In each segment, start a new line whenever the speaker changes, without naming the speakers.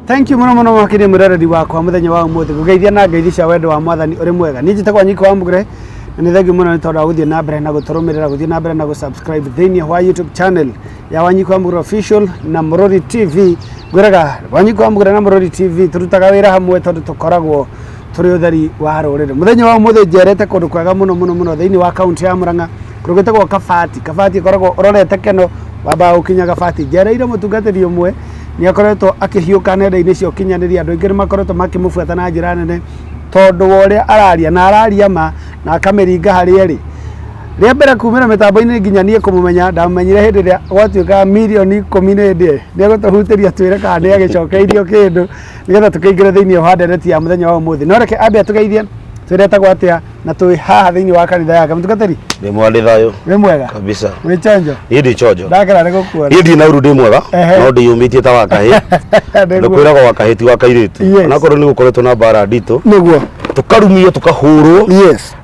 Thank you muno muno makĩria mwĩroreri wakwa mũthenya wa ũmũthĩ ngũgeithia na ngeithi cia wendo wa mwathani ũrĩ mwega. Niĩ njĩtagwo Nyiko wa Mũgre na nĩ thengiũ mũno nĩ tondũ wa gũthiĩ na mbere na gũtũrũmĩrĩra, gũthiĩ na mbere na gũ-subscribe thĩinĩ wa YouTube channel ya Wanyiko wa Mũgre Official na Mũrori TV. Ngwĩraga Wanyiko wa Mũgre na Mũrori TV tũrutaga wĩra hamwe tondũ tũkoragwo tũrĩ ũtheri wa rũrĩrĩ. Mũthenya wa ũmũthĩ njerete kũndũ kwega mũno mũno mũno thĩinĩ wa kaunti ya Murang'a kũndũ gwĩtagwo Kabati. Kabati ĩkoragwo ũrorete Keno wambaga gũkinya Kabati. Njereire mũtungatĩri ũmwe nĩ akoretwo akĩhiũka nenda-inĩ cia ũkinyanĩria, andũ aingĩ nĩ makoretwo makĩmũbuata na njĩra nene tondũ wa ũrĩa araria na araria ma na akamĩringa harĩa ĩrĩ. Rĩa mbere kumĩra mĩtambo-inĩ nginya niĩ kũmũmenya ndamũmenyire hĩndĩ ĩrĩa gwatuĩkaga mirioni 10 nĩ ndĩe. Nĩ egũtũhutĩria atwĩre kana nĩ agĩcokeirio kĩndũ nĩgetha tũkĩingĩre thĩinĩ wa ndereti ya mũthenya wa ũmũthĩ. No reke ambe atũgeithie twĩre etagwo atĩa na twĩ haha thĩinĩ wa kanitha yake. Mũtungatĩri?
Ndĩ mwega, ndĩ thayũ.
Wĩ mwega?
Kabisa.
Wĩ chonjo?
Niĩ ndĩ chonjo.
Ndakena nĩ gũkuona.
Niĩ ndirĩ na ũru, ndĩ mwega. No ndĩyũmĩtie ta wa kahĩ. Tondũ kwĩragwo wa kahĩ ti wa kairĩtu. Onakorwo nĩ gũkoretwo na mbara nditũ. Tũkarumio, tũkahũrwo.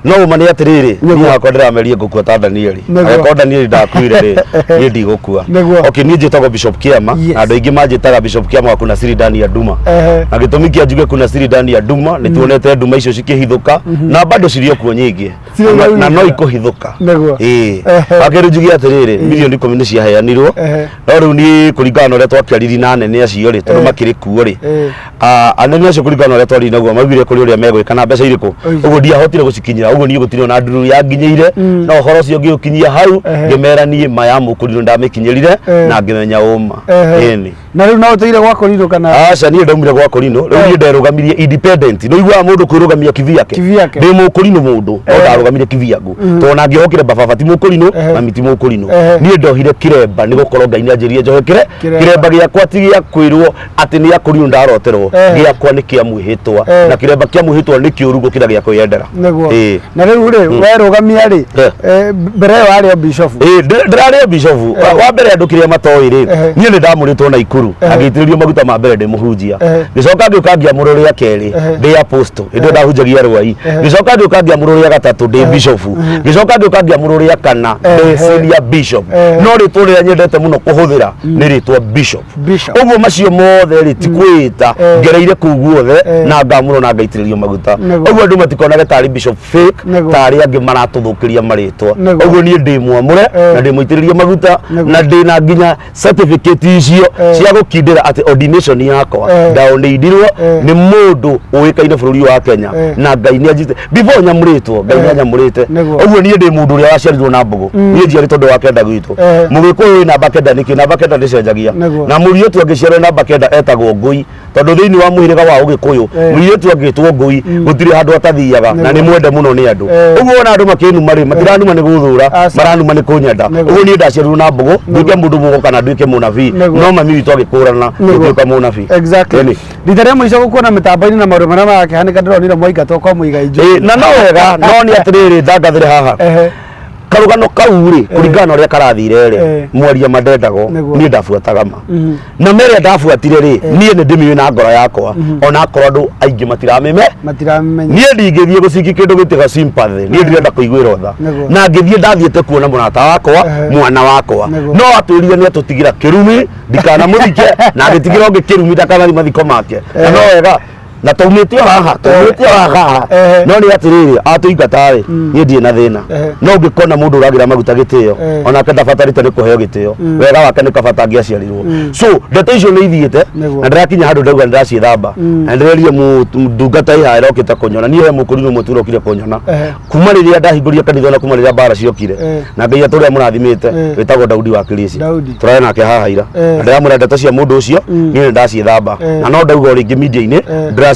No ũma nĩ atĩrĩrĩ, niĩ hakwa ndĩrameria ngũkua ta Danieli. Angĩkorwo Danieli ndakuire rĩ, niĩ ndigũkua. Okay, niĩ njĩtagwo Bishop Kĩama, na andũ aingĩ manjĩtaga Bishop Kĩama wa kuna siri ndani ya nduma. Na gĩtũmi kĩa njuge kuna siri ndani ya nduma, nĩ tuonete nduma icio cikĩhithũka, na bado cirĩ o kuo nyingĩ. Na no ikũhithũka. Ĩĩ. Wakerĩ njuge atĩrĩrĩ, mirioni 10 nĩ ciaheanirwo. No rĩu niĩ kũringana na ũrĩa twakĩaririe na anene acio rĩ, tondũ makĩrĩ kuo rĩ, anene acio kũringana na ũrĩa twaririe naguo maugire kũrĩ ũrĩa megwĩka na mbeca irĩkũ, ũguo ndiahotire gũcikinyĩra, ũguo niĩ gũtirĩ ona ndururu yanginyĩire, no ũhoro ũcio ngĩũkinyia hau, ngĩmera niĩ ma ya mũkũrinũ ndamĩkinyĩrire na ngĩmenya ũma. Ĩni.
Na rĩu no ũtũire gwa Kũrinũ kana?
Aca, niĩ ndaumire gwa Kũrinũ, rĩu niĩ nderũgamirie independent. Nĩ ũiguaga mũndũ kwĩrũgamia kivyake?
Kivyake.
Ndĩ mũkũrinũ mũndũ, no ndarũgamire kivyangu. Tondũ ona ngĩohokire baba ti mũkũrinũ, mami ti mũkũrinũ. Niĩ ndohire kĩremba nĩ gũkorwo Ngai nĩ anjĩrire njohe kĩremba gĩakwa ti gĩa kwĩrwo atĩ nĩ akũrinũ ndaroterwo, gĩakwa nĩ kĩa mwĩhĩtwa, na kĩremba kĩa mwĩhĩtwa nĩ kĩũru gũkĩra gĩa kwĩyendera.
Nĩguo. Na rĩu rĩ, werũgamia rĩ, mbere ĩyo warĩ o bishop?
Ĩĩ, ndĩrarĩ o bishop. Wa mbere andũ kĩrĩa matoĩ rĩ, niĩ nĩ ndamũrĩtwo Naikuru na ngĩitĩrĩrio maguta ma mbere ndĩ mũhunjia. Ngĩcoka ngĩũka ngĩamũrwo rĩa kerĩ ndĩ apostle, hĩndĩ ĩyo ndahunjagia Rwai. Ngĩcoka ngĩũka ngĩamũrwo rĩa gatatũ ndĩ bishop. Ngĩcoka ngĩũka ngĩamũrwo rĩa kana ndĩ senior bishop. No rĩtwa rĩrĩa nyendete mũno kũhũthĩra nĩ rĩtwa bishop.
Bishop.
Ũguo macio mothe rĩ ti kwĩĩta, ngereire kũu guothe na ngamũrwo na ngaitĩrĩrio maguta. Ũguo andũ matikonage tarĩ bishop fake, tarĩ angĩ maratũthũkĩria marĩtwa. Ũguo niĩ ndĩ mwamũre na ndĩ mũitĩrĩrie maguta na ndĩ na nginya certificate icio cia gũkindĩra atĩ ordination yakwa ndaordainirwo nĩ mũndũ ũĩkaine bũrũri wa Kenya na Ngai nĩ anjĩte before nyamũrĩtwo, Ngai nĩ anyamũrĩte. Ũguo niĩ ndĩ mũndũ ũrĩa waciarirwo na mbũgũ. Niĩ njiarĩtwo ũndũ wa kenda gwitũ. Mũgĩkũyũ wĩ namba 9 nĩkĩ? Namba 9 ndĩcenjagia. Na mũirĩtu angĩciarwo namba 9 etagwo ngũi, tondũ thĩinĩ wa mũhĩrĩga wa Ũgĩkũyũ mũirĩtu angĩtwo ngũi gũtirĩ handũ atathiaga na nĩ mwende mũno nĩ andũ. Ũguo ona andũ makĩnuma rĩ, matiranuma nĩ gũthũra, maranuma nĩ kũnyenda. Ũguo niĩ ndaciarirwo na mbũgũ, nduĩke mũndũ mũgo kana nduĩke mũnabii, no mami witũ agĩkũrana ngĩtuĩka mũnabii.
Rita rĩa mũico gũkuona mĩtambo-inĩ na maũndũ marĩa marakĩhanĩka ndĩronire mwaingatwo kwa Mũigai Njogu.
Na no wega, no nĩ atĩrĩrĩ, ndangathĩre haha. Karũgano kau rĩ, kũringana na ũrĩa karathire rĩ, mwaria ma ndendagwo, niĩ ndabuataga ma. Na ma ĩrĩa ndabuatire rĩ, niĩ nĩ ndĩmĩũĩ na ngoro yakwa, ona akorwo andũ aingĩ matiramĩme.
Matiramenya.
Niĩ ndingĩthiĩ gũciki kĩndũ gĩtĩga sympathy, niĩ ndirenda kũiguĩrwo tha. Na ngĩthiĩ ndathiĩte kuona mũrata wakwa, mwana wakwa. No atwĩrire nĩ atũtigĩra kĩrumi, ndikanamũthike, na agĩtigĩra ũngĩ kĩrumi ndakanathi mathiko make. Na no wega, na taumĩte o haha, taumĩte o haha. No nĩ atĩrĩrĩ, atũingata rĩ, niĩ ndirĩ na thĩna. No ũngĩkona mũndũ ũragĩra maguta gĩtĩo, onake ndabatarĩte nĩ kũheo gĩtĩo, wega wake nĩ kaba atangĩaciarirwo. So ndeto icio nĩ ithiĩte, na ndĩrakinya handũ ndauga ndĩraciĩthamba. Na ndĩrerie ndungata ĩ haha ĩrokĩte kũnyona, niĩ he mũkũrinũ ũmwe tu ũrokire kũnyona. Kuma rĩrĩa ndahingũrire kanitha na kuma rĩrĩa mbara ciokire, na Ngai atũrĩa mũrathimĩte, wĩtagwo Daudi wa Kirisi. Tũrarĩ nake haha ira. Na ndĩramwĩra ndeto cia mũndũ ũcio, niĩ nĩ ndaciĩthamba. Na no ndauga o rĩngĩ media-inĩ, ndĩraciĩthambire.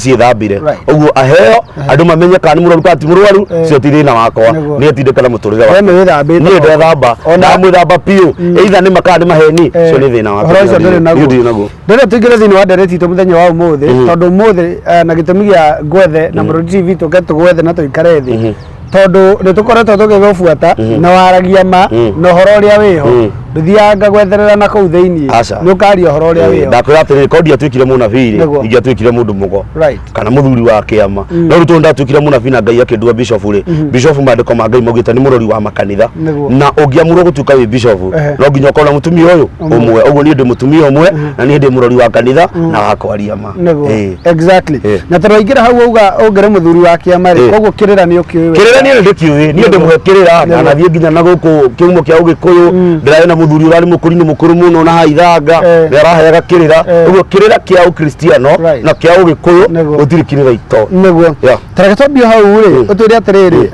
Ũguo aheo, andũ mamenye kana nĩ mũrwaru kana ti mũrwaru, cio ti thĩna wakwa. Niĩ tindĩka na mũtũrĩre wakwa. Niĩ ndethamba, ndamwĩthamba biũ. Either nĩ ma kana nĩ maheni, cio nĩ thĩna wakwa.
Ũhoro ũcio ndũrĩ naguo.
Niĩ ndirĩ naguo.
Ndĩrenda tũingĩre thĩinĩ wa ndereti itũ mũthenya wa ũmũthĩ, tondũ ũmũthĩ na gĩtũmi gĩa ngwethe na Mũrori TV tũke tũgwethe na tũikare thĩ, tondũ nĩ tũkoretwo tũgĩgũbuata na waragia ma na ũhoro ũrĩa wĩho. Ndũthianga gwetherera na kũu thĩinĩ.
Aca.
Nĩ ũkaria ũhoro ũrĩa wĩho.
Ndakwĩra atĩrĩrĩ, korwo ndiatuĩkire mũnabii rĩ,
Nĩguo.
ingĩatuĩkire mũndũ mũgo kana mũthuri wa kĩama. No rĩu tondũ ndatuĩkire mũnabii na Ngai akĩndua bishop rĩ, bishop maandĩko ma Ngai maugĩte nĩ mũrori wa makanitha. Na ũngĩamũrwo gũtuĩka wĩ bishop, no nginya ũkorwo na mũtumia ũyũ ũmwe. Ũguo niĩ ndĩ mũtumia ũmwe na niĩ ndĩ mũrori wa kanitha na wa kwaria ma.
Nĩguo. Exactly. Na tondũ waingĩra hau wauga ũngĩrĩ mũthuri wa kĩama rĩ, koguo kĩrĩra nĩ ũkĩũĩ wega.
Kĩrĩra niĩ nĩ ndĩkĩũĩ, niĩ ndĩmũhe kĩrĩra na nathiĩ nginya na gũkũ kĩhumo kĩa ũgĩkũyũ, ndĩrarĩ na mũthuri ũrarĩ mũkũrinũ mũkũrũ mũno na haha ithanga, nĩ araheaga kĩrĩra. Ũguo kĩrĩra kĩa ũkristiano na kĩa ũgĩkũyũ gũtirĩ kĩrĩra itoĩ.
Nĩguo. Tareke twambie hau rĩ, ũtwĩre atĩrĩrĩ,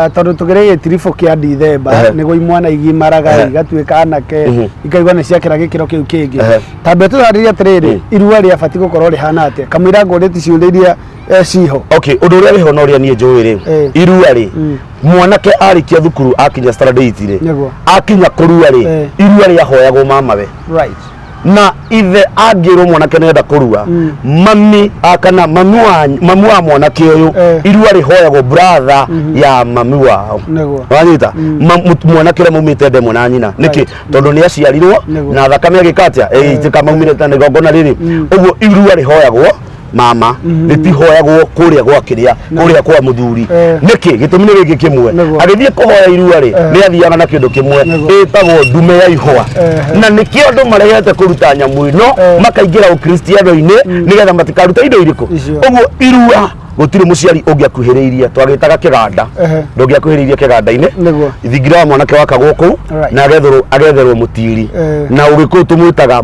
tondũ tũkĩrĩ gĩtiribũ kĩa Ndithemba, nĩguo imwana igimaraga, igatuĩka anake, ikaigua nĩ ciakĩra gĩkĩro kĩu kĩngĩ. Tambe tũtarĩrie atĩrĩrĩ, irua rĩabatiĩ gũkorwo rĩhana atĩa? Kamũira ngũrĩti ciũria iria ciho.
Okay, ũndũ ũrĩa wĩho na ũrĩa niĩ njũĩ rĩ, irua rĩ, mwanake arĩkia thukuru akinya standard 8 rĩ, akinya kũrua rĩ, irua rĩahoyagwo mamawe. Na ithe angĩrwo mwanake nĩenda kũrua, mami kana mami wa mami wa mwanake ũyũ, irua rĩhoyagwo brother ya mami wao. Wanyita? Mwanake ũrĩa maumĩte nda ĩmwe na nyina. Nĩkĩ? Tondũ nĩ aciarirwo na thakame agĩka atĩa? Ĩitĩka maumĩrĩte na igongona rĩrĩ. Ũguo irua rĩhoyagwo mama, rĩtihoyagwo kũrĩa gwa kĩrĩa, kũrĩa kwa mũthuri. Nĩkĩ? Gĩtũmi nĩ gĩkĩ kĩmwe. Agĩthiĩ kũhoya irua rĩ, nĩ athiaga na kĩndũ kĩmwe ĩtagwo ndume ya ihũa. Na nĩkĩo andũ maregete kũruta nyamũ ĩno, makaingĩra ũkristiano-inĩ nĩgetha matikaruta indo irĩkũ. Ũguo irua gũtirĩ mũciari ũngĩakuhĩrĩirie, twagĩtaga kĩganda, ndũngĩakuhĩrĩirie kĩganda-inĩ. Thingira wa mwanake wakagwo kũu na agetherwo mũtiri. Na ũgĩkũyũ tũmwĩtaga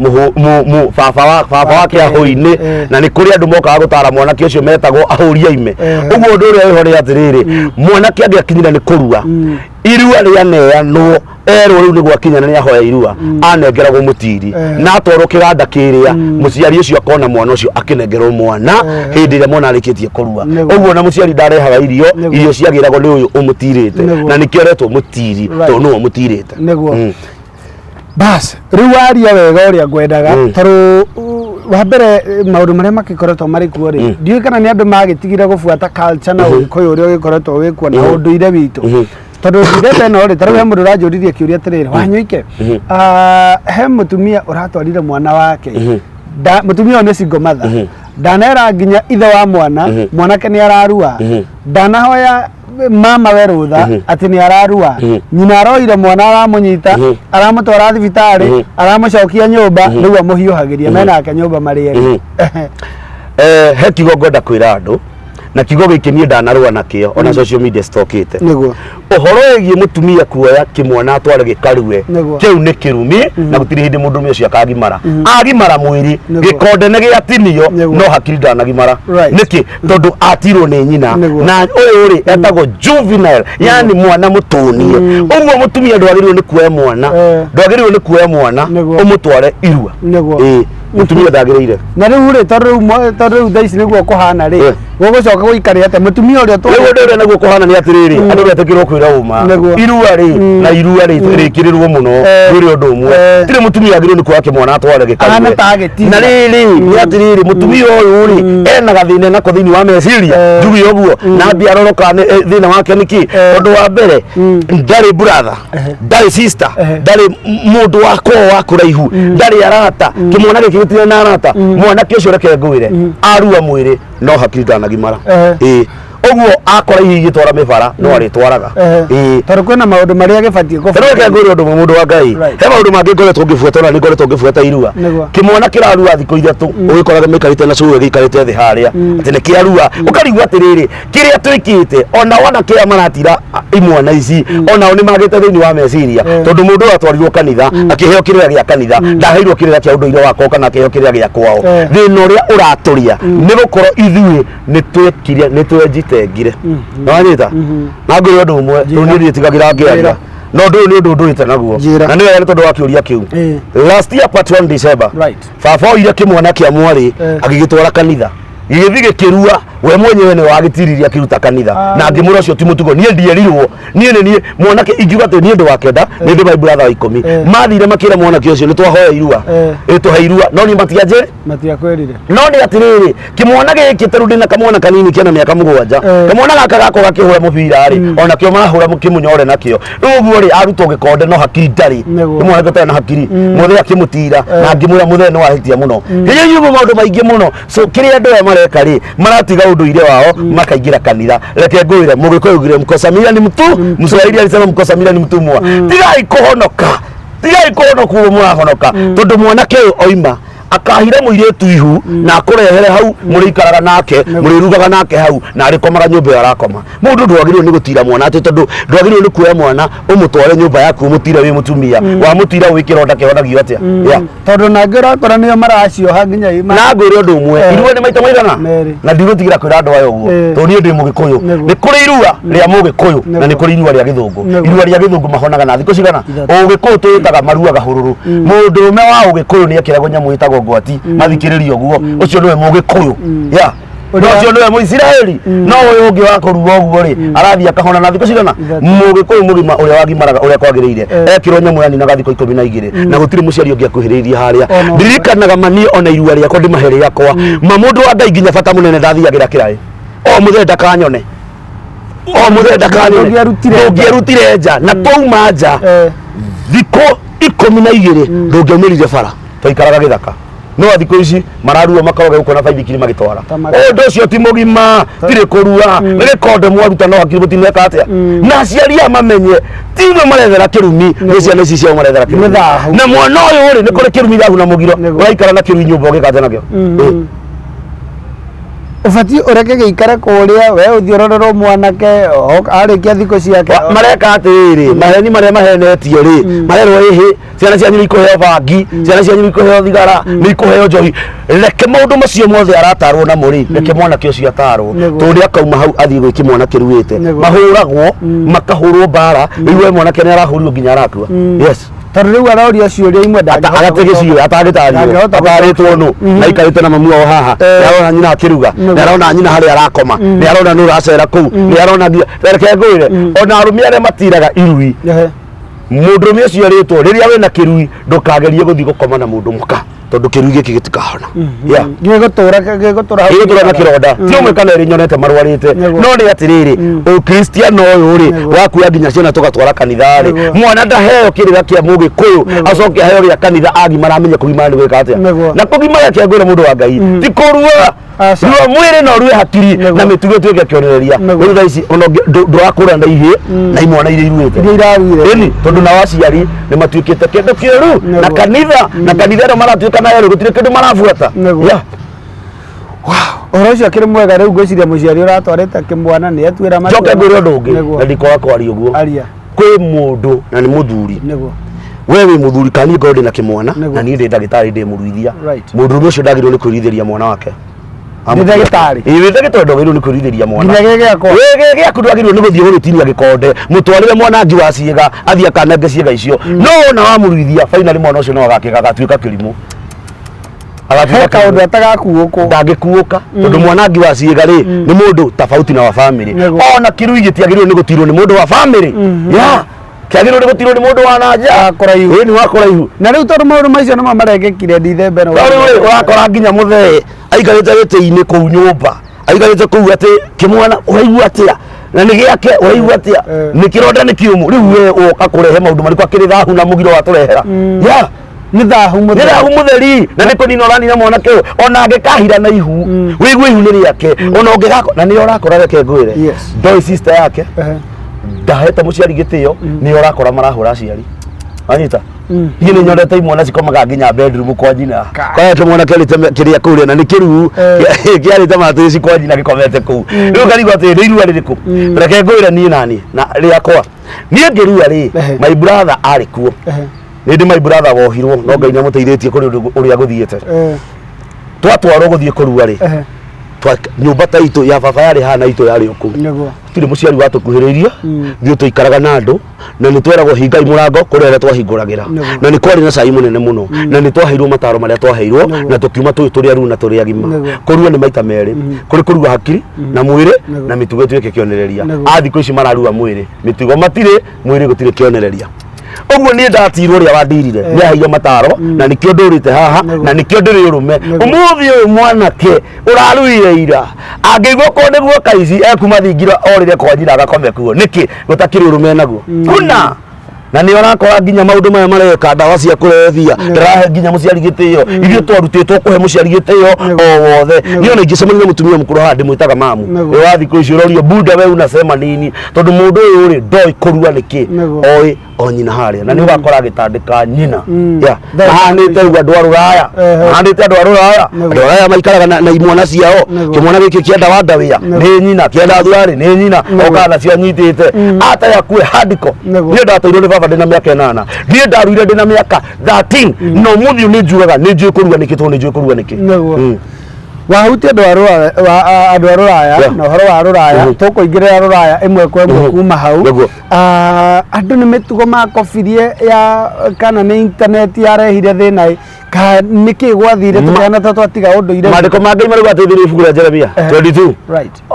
baba wa baba wake ahũi-inĩ, na nĩ kũrĩ andũ mokaga gũtara mwanake ũcio metagwo ahũri aime. Ũguo ũndũ ũrĩa wĩho nĩ atĩrĩrĩ, mwanake angĩakinyire nĩ kũrua, irua rĩaneanwo erwo rĩu nĩ gwakinya na nĩahoya irua, anengeragwo mũtiri na atwarwo kĩganda kĩrĩa, mũciari ũcio akona mwana ũcio akĩnengerwo mwana hĩndĩ ĩrĩa mwana arĩkĩtie kũrua. Ũguo na mũciari ndarehaga irio, irio ciagĩragwo nĩ ũyũ ũmũtirĩte, na nĩkĩo aretwo mũtiri, tondũ nĩwe ũmũtirĩte.
Nĩguo. Bas, rĩu waria wega ũrĩa ngwendaga, tondũ wa mbere maũndũ marĩa makĩkoretwo marĩ kuo rĩ, ndiũĩ kana nĩ andũ magĩtigire gũbuata culture na ũgĩkũyũ ũrĩa ũgĩkoretwo wĩ kuo na ũndũire witũ. Tondũ ndithemba ĩno rĩ, tarĩu he mũndũ ũranjũririe kĩũria atĩrĩrĩ, Wanyũike, he mũtumia ũratwarire mwana wake, mũtumia ũyũ nĩ single mother, ndanera nginya ithe wa mwana, mwanake nĩ ararua, ndanahoya mama we rũtha atĩ nĩ ararua, nyina aroire mwana aramũnyita, aramũtwara thibitarĩ, aramũcokia nyũmba, rĩu amũhiũhagĩria menake nyũmba marĩ erĩ.
He kiugo ngwenda kwĩra andũ, na kiugo gĩkĩ niĩ ndanarũa nakĩo ona social media citokĩte. Ũhoro wĩgiĩ mũtumia kuoya kĩmwana atware gĩkarue, kĩu nĩ kĩrumi, na gũtirĩ hĩndĩ mũndũrũme ũcio akagimara. Agimara mwĩrĩ, gĩkonde nĩ gĩatinio, no hakiri ndanagimara. Nĩkĩ? Tondũ atirwo nĩ nyina. Na ũyũ rĩ etagwo juvenile, yani mwana mũtũnie. Ũguo mũtumia ndwagĩrĩirwo nĩ kuoya mwana, ndwagĩrĩirwo nĩ kuoya mwana ũmũtware irua. Mũtumia ndagĩrĩire.
Na rĩu rĩ, tondũ rĩu thaa ici nĩguo kũhana rĩ, gũgũcoka gũikare atĩa mũtumia ũrĩa
Rĩu ũndũ ũrĩa nĩguo kũhana nĩ atĩrĩrĩ, andũ metĩkĩrwo kwĩra ũma. Irua rĩ, na irua rĩ rĩkĩrĩrwo mũno, rĩrĩ ũndũ ũmwe. Tirĩ mũtumia agĩrĩirwo nĩ kuoya kĩmwana atware gĩkarue.
Ahana ta agĩtinda.
Na rĩrĩ, nĩ atĩrĩrĩ, mũtumia ũyũ rĩ, ena gathĩna nako thĩinĩ wa meciria, njuge ũguo, na ambie arore kana thĩna wake nĩ kĩ. Ũndũ wa mbere, ndarĩ brother, ndarĩ sister, ndarĩ mũndũ wa kwao wa kũraihu, ndarĩ arata, kĩmwana gĩkĩ gĩtirĩ na arata. Mwanake ũcio reke ngwĩre, arua mwĩrĩ no hakiri ndanagimara. Ĩĩ. Ũguo akora hihi igĩtwara mĩbara no arĩtwaraga. Ĩĩ.
Tondũ kwĩna maũndũ marĩa gĩbatiĩ
kũbuata. Reke ngwĩre ũndũ ũmwe mũndũ wa Ngai. He maũndũ mangĩ ngoretwo ngĩbuata ona nĩ ngoretwo ngĩbuata irua. Kĩmwana kĩrarua thikũ ithatũ, ũgĩkoraga mĩikarĩte na cũwe gĩikarĩte thĩ harĩa atĩ nĩ kĩarua, ũkarigwo atĩrĩrĩ, kĩrĩa twĩkĩte ona wona kĩrĩa maratira imwana ici, onao nĩ magĩte thĩinĩ wa meciria, tondũ mũndũ ũyũ atwarirwo kanitha akĩheo kĩrĩra gĩa kanitha, ndaheirwo kĩrĩra kĩa ũndũire wakwa kana akĩheo kĩrĩra gĩa kwao. Thĩna ũrĩa ũratũria nĩ gũkorwo ithuĩ nĩ twekire, nĩ twenjitengire. Nĩwanyita? Na ngwĩre ũndũ ũmwe, tondũ niĩ ndiĩtigagĩra ngĩaria, no ũndũ ũyũ nĩ ũndũ ndũĩte naguo, na nĩ wega nĩ tondũ wa kĩũria kĩu. Last year part 1 December, baba oire kĩmwana kĩa mwarĩ agĩgĩtwara kanitha. Gĩgĩthiĩ gĩkĩrua, we mwenyewe nĩ wagĩtiririe akĩruta kanitha. Na ngĩmwĩra ũcio ti mũtugo. Niĩ ndierirwo, niĩ nĩ niĩ mwanake ingiuga atĩ niĩ ndĩ wa kenda, nĩ ndĩ my brother wa ikũmi. Mathire makĩra mwanake ũcio nĩ twahoya irua. Ĩ tũhe irua, no niĩ matianjĩrire.
Matiakwĩrire.
No nĩ atĩrĩrĩ, kĩmwana gĩkĩ tarĩu ndĩna kamwana kanini kena mĩaka 7, kamwana gaka gakwa gakĩhũra mũbira rĩ, onakĩo marahũra kĩmũnyore nakĩo. Rĩu ũguo rĩ, arutwo gĩkonde no hakiri ndarĩ.
Nĩguo.
Nĩ mwanake ũtarĩ na hakiri. Mũthee akĩmũtira na ngĩmwĩra mũthee nĩ wahĩtia mũno. Rĩrĩa inyuĩ maũndũ maingĩ mũno. So kĩrĩa andũ aya mareka rĩ, maratiga ũndũire wao makaingĩra kanitha. Reke ngwĩre, Mũgĩkũyũ augire mkosa mila ni mtu, Mswahili alisema mkosa mila ni mtumwa. Tigai kũhonoka, tigai kũhonoka ũguo mũrahonoka, tondũ mwanake ũyũ oima akahira mũirĩtu ihu na akũrehere hau mũrĩikaraga nake, mũrĩrugaga nake hau, na arĩkomaga nyũmba ĩyo arakoma. Mũndũ ndwagĩrĩirwo nĩ gũtira mwana atĩ tondũ ndwagĩrĩirwo nĩ kuoya mwana ũmũtware nyũmba yaku ũmũtire wĩ mũtumia, wamũtira wĩ kĩronda kĩhonagio atĩa? Yeah.
Tondũ nangĩ ũrakora nĩo maracioha nginya
Na ngwĩre ũndũ ũmwe, irua nĩ maita maigana?
Merĩ.
Na ndigũtigĩra kwĩra andũ aya ũguo, tondũ niĩ ndĩ Mũgĩkũyũ. Nĩ kũrĩ irua rĩa Mũgĩkũyũ na nĩ kũrĩ irua rĩa Gĩthũngũ. Irua rĩa Gĩthũngũ mahonaga na thikũ cigana? Ũgĩkũyũ tũĩtaga maruaga hũrũrũ. Mũndũrũme wa Ũgĩkũyũ nĩ ekĩragwo nyamũ ĩtagwo ngwati, mathikĩrĩrio ũguo, ũcio nĩwe Mũgĩkũyũ. Yeah. No ũcio nĩwe Mũisiraeli. No ũyũ ũngĩ wa kũrua ũguo rĩ, arathiĩ akahona na thikũ cigana? Mũgĩkũyũ mũgima ũrĩa wagimaraga ũrĩa kwagĩrĩire, ekĩrwo nyamũ yaninaga thikũ 12, na gũtirĩ mũciari ũngĩ akuhĩrĩirie harĩa. Ndirikanaga ma niĩ ona irua rĩakwa ndĩmahe rĩakwa, ma mũndũ wa Ngai nginya bata mũnene ndathiagĩra kĩraĩ o mũthenya ndakanyone, o mũthenya ndakanyone. Ndũngĩerutire nja na twauma nja thikũ 12 ndũngĩaumĩrire bara, twaikaraga gĩthaka. No thikũ ici mararua makaroge gũkũ na baithikiri magĩtwara. Ũndũ ũcio ti mũgima, tirĩ kũrua, nĩ gĩkonde mwaruta no hakiri mũtineka atĩa. Na aciari aya mamenye ti imwe marethera kĩrumi, nĩ ciana ici ciao marethera kĩrumi. Na mwana ũyũ rĩ, nĩ kũrĩ kĩrumi thahu na mũgiro, ũraikara na kĩrumi nyũmba ũgĩka atĩa nakĩo?
Ũbatiĩ ũreke gĩikare kũrĩa, we ũthiĩ ũrorerwo mwanake, arĩkia thikũ ciake.
Mareka atĩrĩrĩ, maheni marĩa mahenetio rĩ, marerwo ĩhĩ, ciana cianyu nĩ ikũheo bangi, ciana cianyu nĩ ikũheo thigara, nĩ ikũheo njohi. Reke maũndũ macio mothe aratarwo namo rĩ, reke mwanake ũcio atarwo, tondũ nĩ akauma hau athiĩ gwĩ kĩmwana kĩruĩte. Mahũragwo, makahũrwo mbara, rĩu we mwanake nĩ arahũrirwo nginya arakua. Yes.
Tondũ rĩu aroria ciũria imwe ndangĩhota
agatege ciũria atangĩtarĩrio,
Ndangĩhota
atarĩtwo nũ, na aikarĩte na mamu wao haha, nĩ arona nyina akĩruga, nĩ arona nyina harĩa arakoma, nĩ arona nũ ũracera kũu, nĩ arona nginya. Reke ngwĩre, ona arũme arĩa matiraga irui, mũndũrũme ũcio erĩtwo rĩrĩa wĩna kĩrui ndũkagerie gũthiĩ gũkoma na mũndũ mũka, tondũ kĩrui gĩkĩ gĩtikahona. Yeah.
Gĩgũtũra gĩgũtũra hau.
Gĩgũtũra na kĩronda. Ti ũmwe kana erĩ nyonete marwarĩte. No nĩ atĩrĩrĩ, ũkristiano ũyũ rĩ, wakuoya nginya ciana tũgatwara kanitha rĩ, mwana ndaheo kĩrĩra kĩa Mũgĩkũyũ, acoke aheo gĩa kanitha agimara amenye kũgimara nĩ gwĩka atĩa. Na kũgimara kĩa ngwĩra mũndũ wa Ngai, ti kũrua. Rua mwĩrĩ na ũrue hakiri na mĩtugo ĩtuĩke kĩonereria. Rĩu thaa ici ona ndũrakũra na ihĩ na imwana iria iruĩte.
Iria iraruire.
Ĩni, tondũ nao aciari nĩ matuĩkĩte kĩndũ kĩũru na kanitha, na kanitha ĩno maratuĩka nayo rĩ, gũtirĩ kĩndũ marabuata.
Yeah. Ũhoro ũcio akĩrĩ mwega rĩu ngwĩciria mũciari ũratwarĩte kĩmwana nĩ etuĩra
matua. Njoke ngwĩre ũndũ ũngĩ na ndikwaga kwaria ũguo.
Aria.
Kwĩ mũndũ na nĩ mũthuri. We wĩ mũthuri kana niĩ ngorwo ndĩ na kĩmwana na niĩ ndĩ ndagĩtarĩ ndĩ mũruithia. Mũndũrũme ũcio ndagĩrĩirwo nĩ kwĩruithĩria mwana wake.
Nĩ ndagĩtarĩ?
Ĩĩ wĩ ndagĩtarĩ ndwagĩrĩirwo nĩ kwĩruithĩria mwana.
Nginya gĩ gĩakwa?
Wĩ gĩ gĩaku ndwagĩrĩirwo nĩ gũthiĩ gũgĩtinia gĩkonde, mũtwarĩre mwanangi wa ciĩga athiĩ akanange ciĩga icio. No wona wamũruithia finally mwana ũcio no agatuĩka kĩrimũ.
He kaũndũ atagakuũkwo.
Ndangĩkuũka tondũ mwanangi wa ciĩga rĩ nĩ mũndũ tofauti na wa family. Ona kĩrui gĩtiagĩrĩirwo nĩ gũtirwo nĩ mũndũ wa family. Yeah. Kĩagĩrĩirwo nĩ gũtirwo nĩ mũndũ wa na nja.
Wa kũraihu.
Ĩĩ nĩ wa kũraihu.
Na rĩu tondũ maũndũ macio nĩmo marekĩkire Dithemba ĩno.
No rĩu rĩ ũrakora nginya mũthee aikarĩte gĩtĩ-inĩ kũu nyũmba, aikarĩte kũu atĩ kĩmwana ũraigua atĩa? Na nĩ gĩake ũraigua atĩa? Nĩ kĩronda nĩ kĩũmũ. Rĩu we woka kũrehe maũndũ marĩkũ akĩrĩ thahu na mũgiro watũrehera? Yeah.
Nĩ thahu
mũtheri. Nĩ thahu mũtheri. Na nĩ kũnina ũranina mwanake ũyũ. Ona angĩkahira na ihu, wĩigue ihu nĩ rĩake. Ona ũngĩgakora, na nĩyo ũrakora reke ngwĩre. Ndoĩ sister yake, ndahete mũciari gĩtĩo, nĩyo ũrakora marahũra aciari. Wanyita? Niĩ nĩ nyonete imwana cikomaga nginya bedroom kwa nyina. Kwa kĩmwana kĩarĩte kĩrĩa kũrĩa na nĩ kĩruu, kĩarĩte matĩci kwa nyina gĩkomete kũu. Rĩu ngarigwo atĩrĩ, nĩ irua rĩrĩkũ? Reke ngwĩre niĩ nani, na rĩakwa. Niĩ ngĩrua rĩ, my brother arĩ kuo. Nĩ ndĩ my brother wohirwo, no Ngai nĩ amũteithĩtie kũrĩ ũndũ ũrĩa gũthiĩte. Twatwarwo gũthiĩ kũrua rĩ, Nyũmba ta itũ ya baba yarĩ haha na itũ yarĩ o kũu. Gũtirĩ mũciari watũkuhĩrĩirie. Ithuĩ tũikaraga na andũ na nĩ tweragwo hingai mũrango kũrĩ arĩa twahingũragĩra. Na nĩ kwarĩ na cai mũnene mũno na nĩ twaheirwo mataro marĩa twaheirwo. Na tũkiuma tũĩ tũrĩ aruu na tũrĩ agima. Kũrua nĩ maita merĩ, kũrĩ kũrua hakiri na mwĩrĩ na mĩtugo ĩtuĩke kĩonereria. A thikũ ici mararua mwĩrĩ, mĩtugo matirĩ, mwĩrĩ gũtirĩ kĩonereria. Ũguo niĩ ndatirwo ũrĩa wandirire nĩ aheire mataro na nĩkĩo ndũrĩte haha na nĩkĩo ndĩrĩ ũrũme ũmũthĩ ũyũ. Mwanake ũraruire ira angĩigua korwo nĩguo kaici ekuma thingira orĩre kwa nyina agakome kuo nĩkĩ gũtakĩrĩ ũrũme naguo kuna na nĩ ũrakora nginya maũndũ maya mareka ndawa cia kũrebia ndarahe nginya mũciari gĩtĩo. Ithuĩ twarutĩtwo kũhe mũciari gĩtĩo o wothe. Niĩ ona ingĩcemania na mũtumia mũkũrũ haha ndĩmwĩtaga mamu. Ĩ wa thikũ ici ũrorio bunda we unasema nini, tondũ mũndũ ũyũ rĩ ndoĩ kũrua nĩkĩ. Oĩ o nyina harĩa na nĩ ũgakora agĩtandĩka nyina. Yeah. Mahanĩte ũguo andũ a rũraya. Mahanĩte andũ a rũraya. Andũ a rũraya maikaraga na imwana ciao. Kĩmwana gĩkĩ kĩenda wandawĩa nĩ nyina, kĩenda thurarĩ nĩ nyina. Okaga nacio anyitĩte ata yakue handiko. Niĩ ndatũirwo nĩ baba ndĩna mĩaka 8. Niĩ ndaruire ndĩna mĩaka 13 na ũmũthĩ ũyũ nĩ njugaga nĩ njũĩ kũrua nĩkĩ, tondũ nĩ njũĩ kũrua nĩkĩ.
Wahutia andũ a rũraya andũ a rũraya na ũhoro wa rũraya. Tũkũingĩrĩra rũraya ĩmwe kwa ĩmwe kuma hau. Ah, andũ nĩ mĩtugo makobirie ya kana nĩ intaneti yarehire thĩna ĩ ka nĩkĩ gwathire tũkĩhana ta twatiga ũndũire?
Maandĩko ma Ngai marauga atĩ thĩinĩ ibuku rĩa Jeremia 22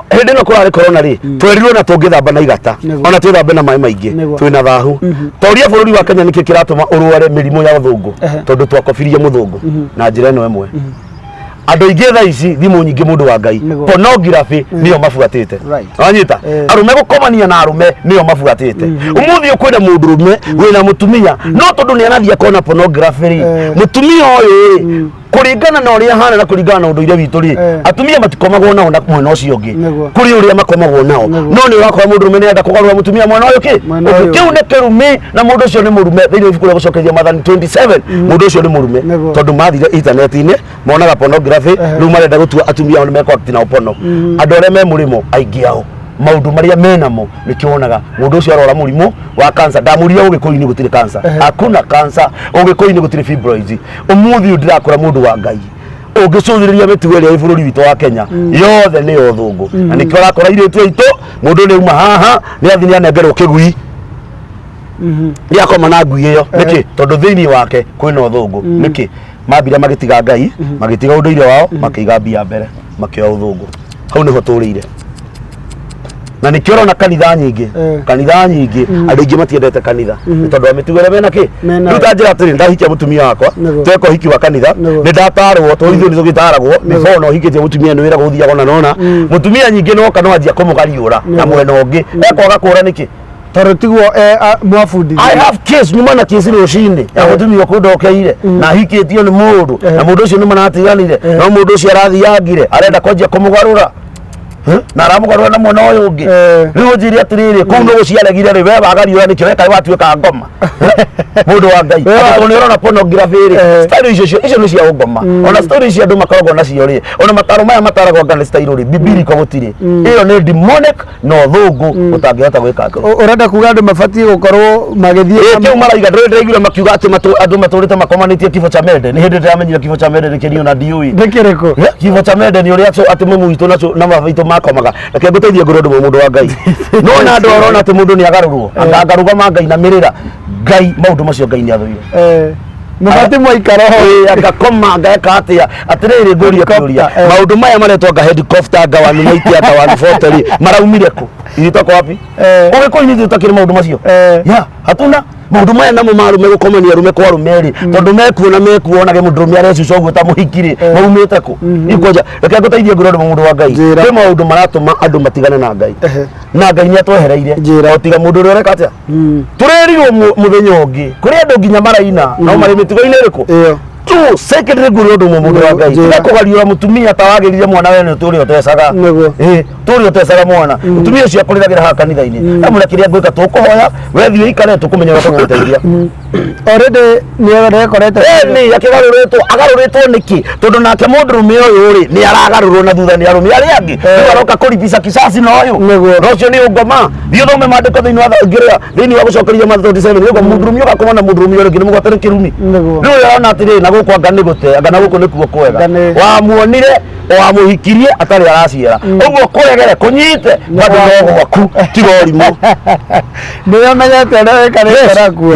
hĩndĩ ĩno kũrarĩ corona rĩ, twerirwo na tũngĩthamba na igata ona twĩthambe na maĩ maingĩ twĩna thahu. Toria bũrũri wa Kenya nĩkĩ kĩratũma ũrware mĩrimũ ya ũthũngũ? Tondũ twakobirie mũthũngũ na njĩra ĩno ĩmwe. Andũ aingĩ thaa ici thimũ nyingĩ, mũndũ wa Ngai, pornography nĩyo mabuatĩte. Wanyita? Arũme gũkomania na arũme nĩyo mabuatĩte. Ũmũthĩ ũkwĩna mũndũrũme wĩna mũtumia, no tondũ nĩ arathiĩ akona pornography rĩ, mũtumia ũyũ rĩ, kũringana na ũrĩa ahana na kũringana na ũndũire witũ rĩ, atumia matikomagwo nao na mwena ũcio ũngĩ. Kũrĩ ũrĩa makomagwo nao. No nĩ ũrakora mũndũrũme nĩ enda kũgarũra mũtumia mwena ũyũ kĩ.
Mwena ũyũ.
Kĩu nĩ kĩrumi na mũndũ ũcio nĩ mũrume. Thĩinĩ wa ibuku rĩa gũcokeria Maathani 27 mũndũ ũcio nĩ mũrume. Tondũ mathire intaneti-inĩ monaga pornography, rĩu marenda gũtua atumia ao nĩ mekũ nao porno. Andũ arĩa me mũrĩmo aingĩ ao maũndũ marĩa menamo nĩkĩo wonaga mũndũ ũcio arwara mũrimũ wa cancer. Ndamũria ũgĩkũyũ-inĩ gũtirĩ cancer, hakuna cancer ũgĩkũyũ-inĩ, gũtirĩ fibroids. Ũmũthĩ ũyũ ndĩrakora mũndũ wa Ngai ũngĩcũthĩrĩria mĩtugo ĩrĩa ĩ bũrũri witũ wa Kenya yothe nĩ ya ũthũngũ, na nĩkĩo ũrakora airĩtu aitũ mũndũ nĩ auma haha nĩ athiĩ nĩ anengerwo kĩgui nĩ akoma na ngui ĩyo. Nĩkĩ? Tondũ thĩinĩ wake kwĩna ũthũngũ. Nĩkĩ mambire magĩtiga Ngai, magĩtiga ũndũire wao, makĩiga mbia mbere, makĩoya ũthũngũ? Hau nĩho tũrĩire na nĩkĩo ũrona kanitha nyingĩ, kanitha nyingĩ andũ aingĩ matiendete kanitha nĩ tondũ wa mĩtugo ĩrĩa mena kĩ.
Menayo.
Rĩu ta njĩra atĩrĩ, ndahikia mũtumia wakwa, tweka ũhiki wa kanitha, nĩ ndatarwo tondũ ithuĩ nĩ tũgĩtaragwo before na ũhikĩtie mũtumia nĩ wĩragwo ũthiaga ona nona mũtumia nyingĩ noka no anjia kũmũgariũra na mwena ũngĩ ekwaga kũra nĩkĩ?
Tondũ tiguo mwabundithio.
I have case, nyuma na case rũcinĩ ya mũtumia ũkũndokeire na ahikĩtio nĩ mũndũ na mũndũ ũcio nĩ maratiganire, no mũndũ ũcio arathiangire arenda kwanjia kũmũgarũra. Huh? Na aramũgarũra na mwena ũyũ ũngĩ. Rĩu ũnjĩre atĩrĩrĩ, kũu nĩ gũciaregire rĩ, we wagariũra nĩkĩ? Weka watuĩka ngoma, mũndũ wa Ngai. Atĩ tondũ nĩ ũrona pornography rĩ, style icio nĩ cia ũngoma. Ona story icio andũ makoragwo nacio rĩ, ona mataro maya mataragwo anga nĩ style rĩ, bibiliko gũtirĩ. Ĩyo nĩ demonic na ũthũngũ ũtangĩhota gwĩka atĩ.
Ũrenda kuga andũ mabatiĩ gũkorwo magĩthiĩ
Ĩ, kĩu maraiga ndĩraiguire makiuga atĩ andũ matũrĩte makomanĩtie kifo cha mende. Nĩ hĩndĩ ndĩramenyire kifo cha mende nĩ kĩrio na ndiũĩ.
Nĩ kĩrĩkũ?
Kifo cha mende nĩ ũrĩa atĩ mamu witũ na baba witũ makomaga. Reke ngũteithie ngũrwo ũndũ ũmwe, mũndũ wa Ngai. No na andũ arona atĩ mũndũ nĩ agarũrwo anga ngarũgama ngainamĩrĩra Ngai, maũndũ macio Ngai nĩ athũire.
Mũbatiĩ mwaikara ho.
Ĩ, angakoma angeka atĩa? Atĩrĩrĩ, ngũrie kĩũria. Maũndũ maya maretwo anga helicopter, anga 190, anga 140 rĩ, maraumire kũ? Ilitoka wapi? Ũgĩkũyũ-inĩ ithuĩ tũtakĩrĩ maũndũ macio. Ya hatuna maũndũ maya namo ma arũme gũkomania arũme kwa arũme rĩ, tondũ mekuona mekuonage mũndũrũme arecuca ũguo ta mũhiki rĩ, maumĩte kũ? Ikwanja reke ngũteithie ngũrwo ũndũ, mũndũ wa Ngai.
Njĩra.
Kwĩ maũndũ maratũma andũ matigane na Ngai na Ngai nĩ atwehereire.
Njĩra.
O tiga mũndũ ũrĩa ũreka atĩa tũrerirwo mũthenya ũngĩ kũrĩ andũ nginya maraina no marĩ mĩtugo-inĩ ĩrĩkũ?
Ĩyo.
Tu secondary ngũrĩ ũndũ ũmwe, mũndũ wa Ngai.
Njĩra.
Tiga kũgariũra mũtumia ta wagĩrire mwana wene ũrĩa ũtecaga. Ĩ, Tũrĩ ũtecaga mwana. Mũtumia ũcio akũrĩragĩra haha kanitha-inĩ. Ndamwĩra kĩrĩa ngwĩka tũkũhoya, we thiĩ ũikare tũkũmenya ũrĩa tũgũgũteithia.
Already nĩ ekorete.
Ĩni akĩgarũrĩtwo, agarũrĩtwo nĩkĩ? Tondũ nake mũndũrũme ũyũ rĩ, nĩ aragarũrwo na thutha nĩ arũme arĩa angĩ. Rĩu aroka kũribica kisasi na ũyũ. Na ũcio nĩ ũngoma. Thiĩ ũthome maandĩko thĩinĩ wa ngĩrĩa thĩinĩ wa gũcokeria Mathayo 27 nĩguo mũndũrũme ũgakoma na mũndũrũme ũrĩa ũngĩ nĩ mũgwate nĩ kĩrumi. Rĩu ũyũ arona atĩrĩrĩ, na gũkũ anga nĩ gũte, anga na gũkũ nĩkuo kwega.
Anga nĩ-
Wamuonire wamuhikirie atarĩ araciara. Ũguo kũregere kũnyite bado no gwaku tiga ũrimũ.
Nĩ ũmenyete ũrĩa wĩkarĩte nakuo.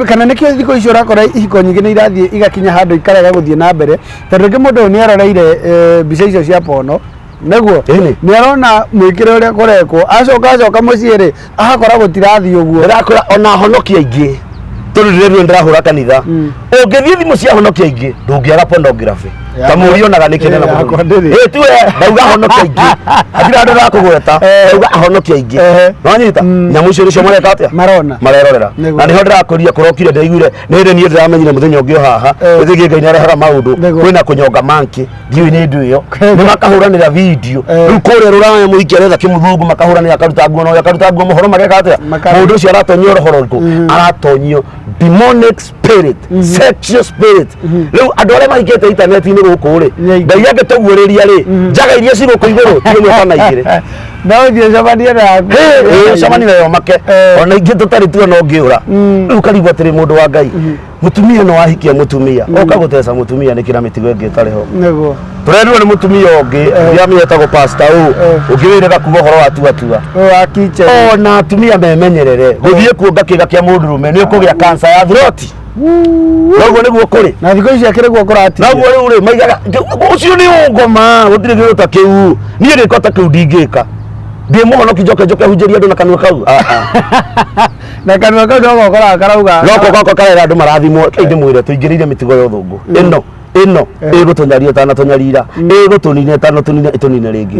Kana nĩkĩo thikũ ici ũrakora ihiko nyingĩ nĩ irathiĩ igakinya handũ ikarega gũthiĩ na mbere, tondũ rĩngĩ mũndũ ũyũ nĩ eroreire mbica icio cia pono, nĩguo
Ĩni.
nĩ arona mwĩkĩre ũrĩa kũrekwo, acoka acoka mũciĩ rĩ, agakora gũtirathiĩ ũguo.
Ndĩrakwĩra ona honoki aingĩ tondũ ndĩrerire ndĩrahũra kanitha, ũngĩthiĩ thimũ cia honoki aingĩ ndũngĩaga pornography. Ta mũri onaga nĩkĩ na
Yakwa ndĩrĩ.
Ĩ tiwe ndauga honoki aingĩ, hatirĩ andũ ndakũgweta, ndauga ahonoki aingĩ. Nĩwanyita? Nyamũ icio nĩcio mareka atĩa?
Marona.
Marerorera.
Nĩguo.
Na nĩho ndĩrakũria kũrokire ndĩraiguire nĩ hĩndĩ niĩ ndĩramenyire mũthenya ũngĩ o haha gĩthiĩ Ngai nĩarehaga maũndũ. Kwĩna kũnyonga monkey, ndiũĩ nĩ ndũ ĩyo, nĩ makahũranĩra video. Rĩu kũrĩa rũraya mũhiki aretha kĩmũthũngũ, makahũranĩra, akaruta nguo na ũrĩa akaruta nguo, mohoro mageka atĩa? Mũndũ ũcio aratonyio roho ũrĩkũ? Aratonyio demonic spirit, sexual spirit. Rĩu andũ arĩa mahikĩte intaneti-inĩ gũkũ rĩ,
Nĩ aingĩ.
Ngai angĩtũguũrĩria rĩ, njaga iria ci gũkũ igũrũ ti ĩmwe kana igĩrĩ.
No ũthiĩ ũcemanie na yaku.
Ĩĩ, ũcemanie nayo make. Ona ingĩ tũtarĩ tuona ũngĩũra. Rĩu ũkarigwo atĩrĩ, mũndũ wa Ngai, mũtumia no ahikia mũtumia, oka gũteca mũtumia nĩkĩ na mĩtigo ĩngĩ ĩtarĩ ho?
Nĩguo.
Tũrerirwo nĩ mũtumia ũngĩ ndiramenya etagwo pastor ũ, ũngĩ wĩrĩga kuga ũhoro wa tua tua.
Ũyũ wa kitchen.
Ona atumia memenyerere gũthiĩ kuonga kĩga kĩa mũndũrũme, nĩ ũkũgĩa cancer ya throat. Noguo nĩguo kũrĩ.
Na thikũ ici akĩrĩ guo kũratinda.
Naguo rĩu rĩ maigaga ũcio nĩ ũngoma, gũtirĩ kĩndũ ta kĩu. Niĩ gĩko ta kĩu ndingĩka. Ndĩ mũhonoki njoke njoke hunjĩrie andũ na kanua kau. Ah, ah.
Na kanua kau no gokoraga karauga.
No ko gakwa karera andũ marathimwo, kei ndĩmwĩre tũingĩrĩire mĩtugo ya ũthũngũ. Ĩno ĩno ĩgũtũnyaria ĩtanatũnyarira, ĩgũtũnina ĩtanatũnina, ĩtũnine rĩngĩ.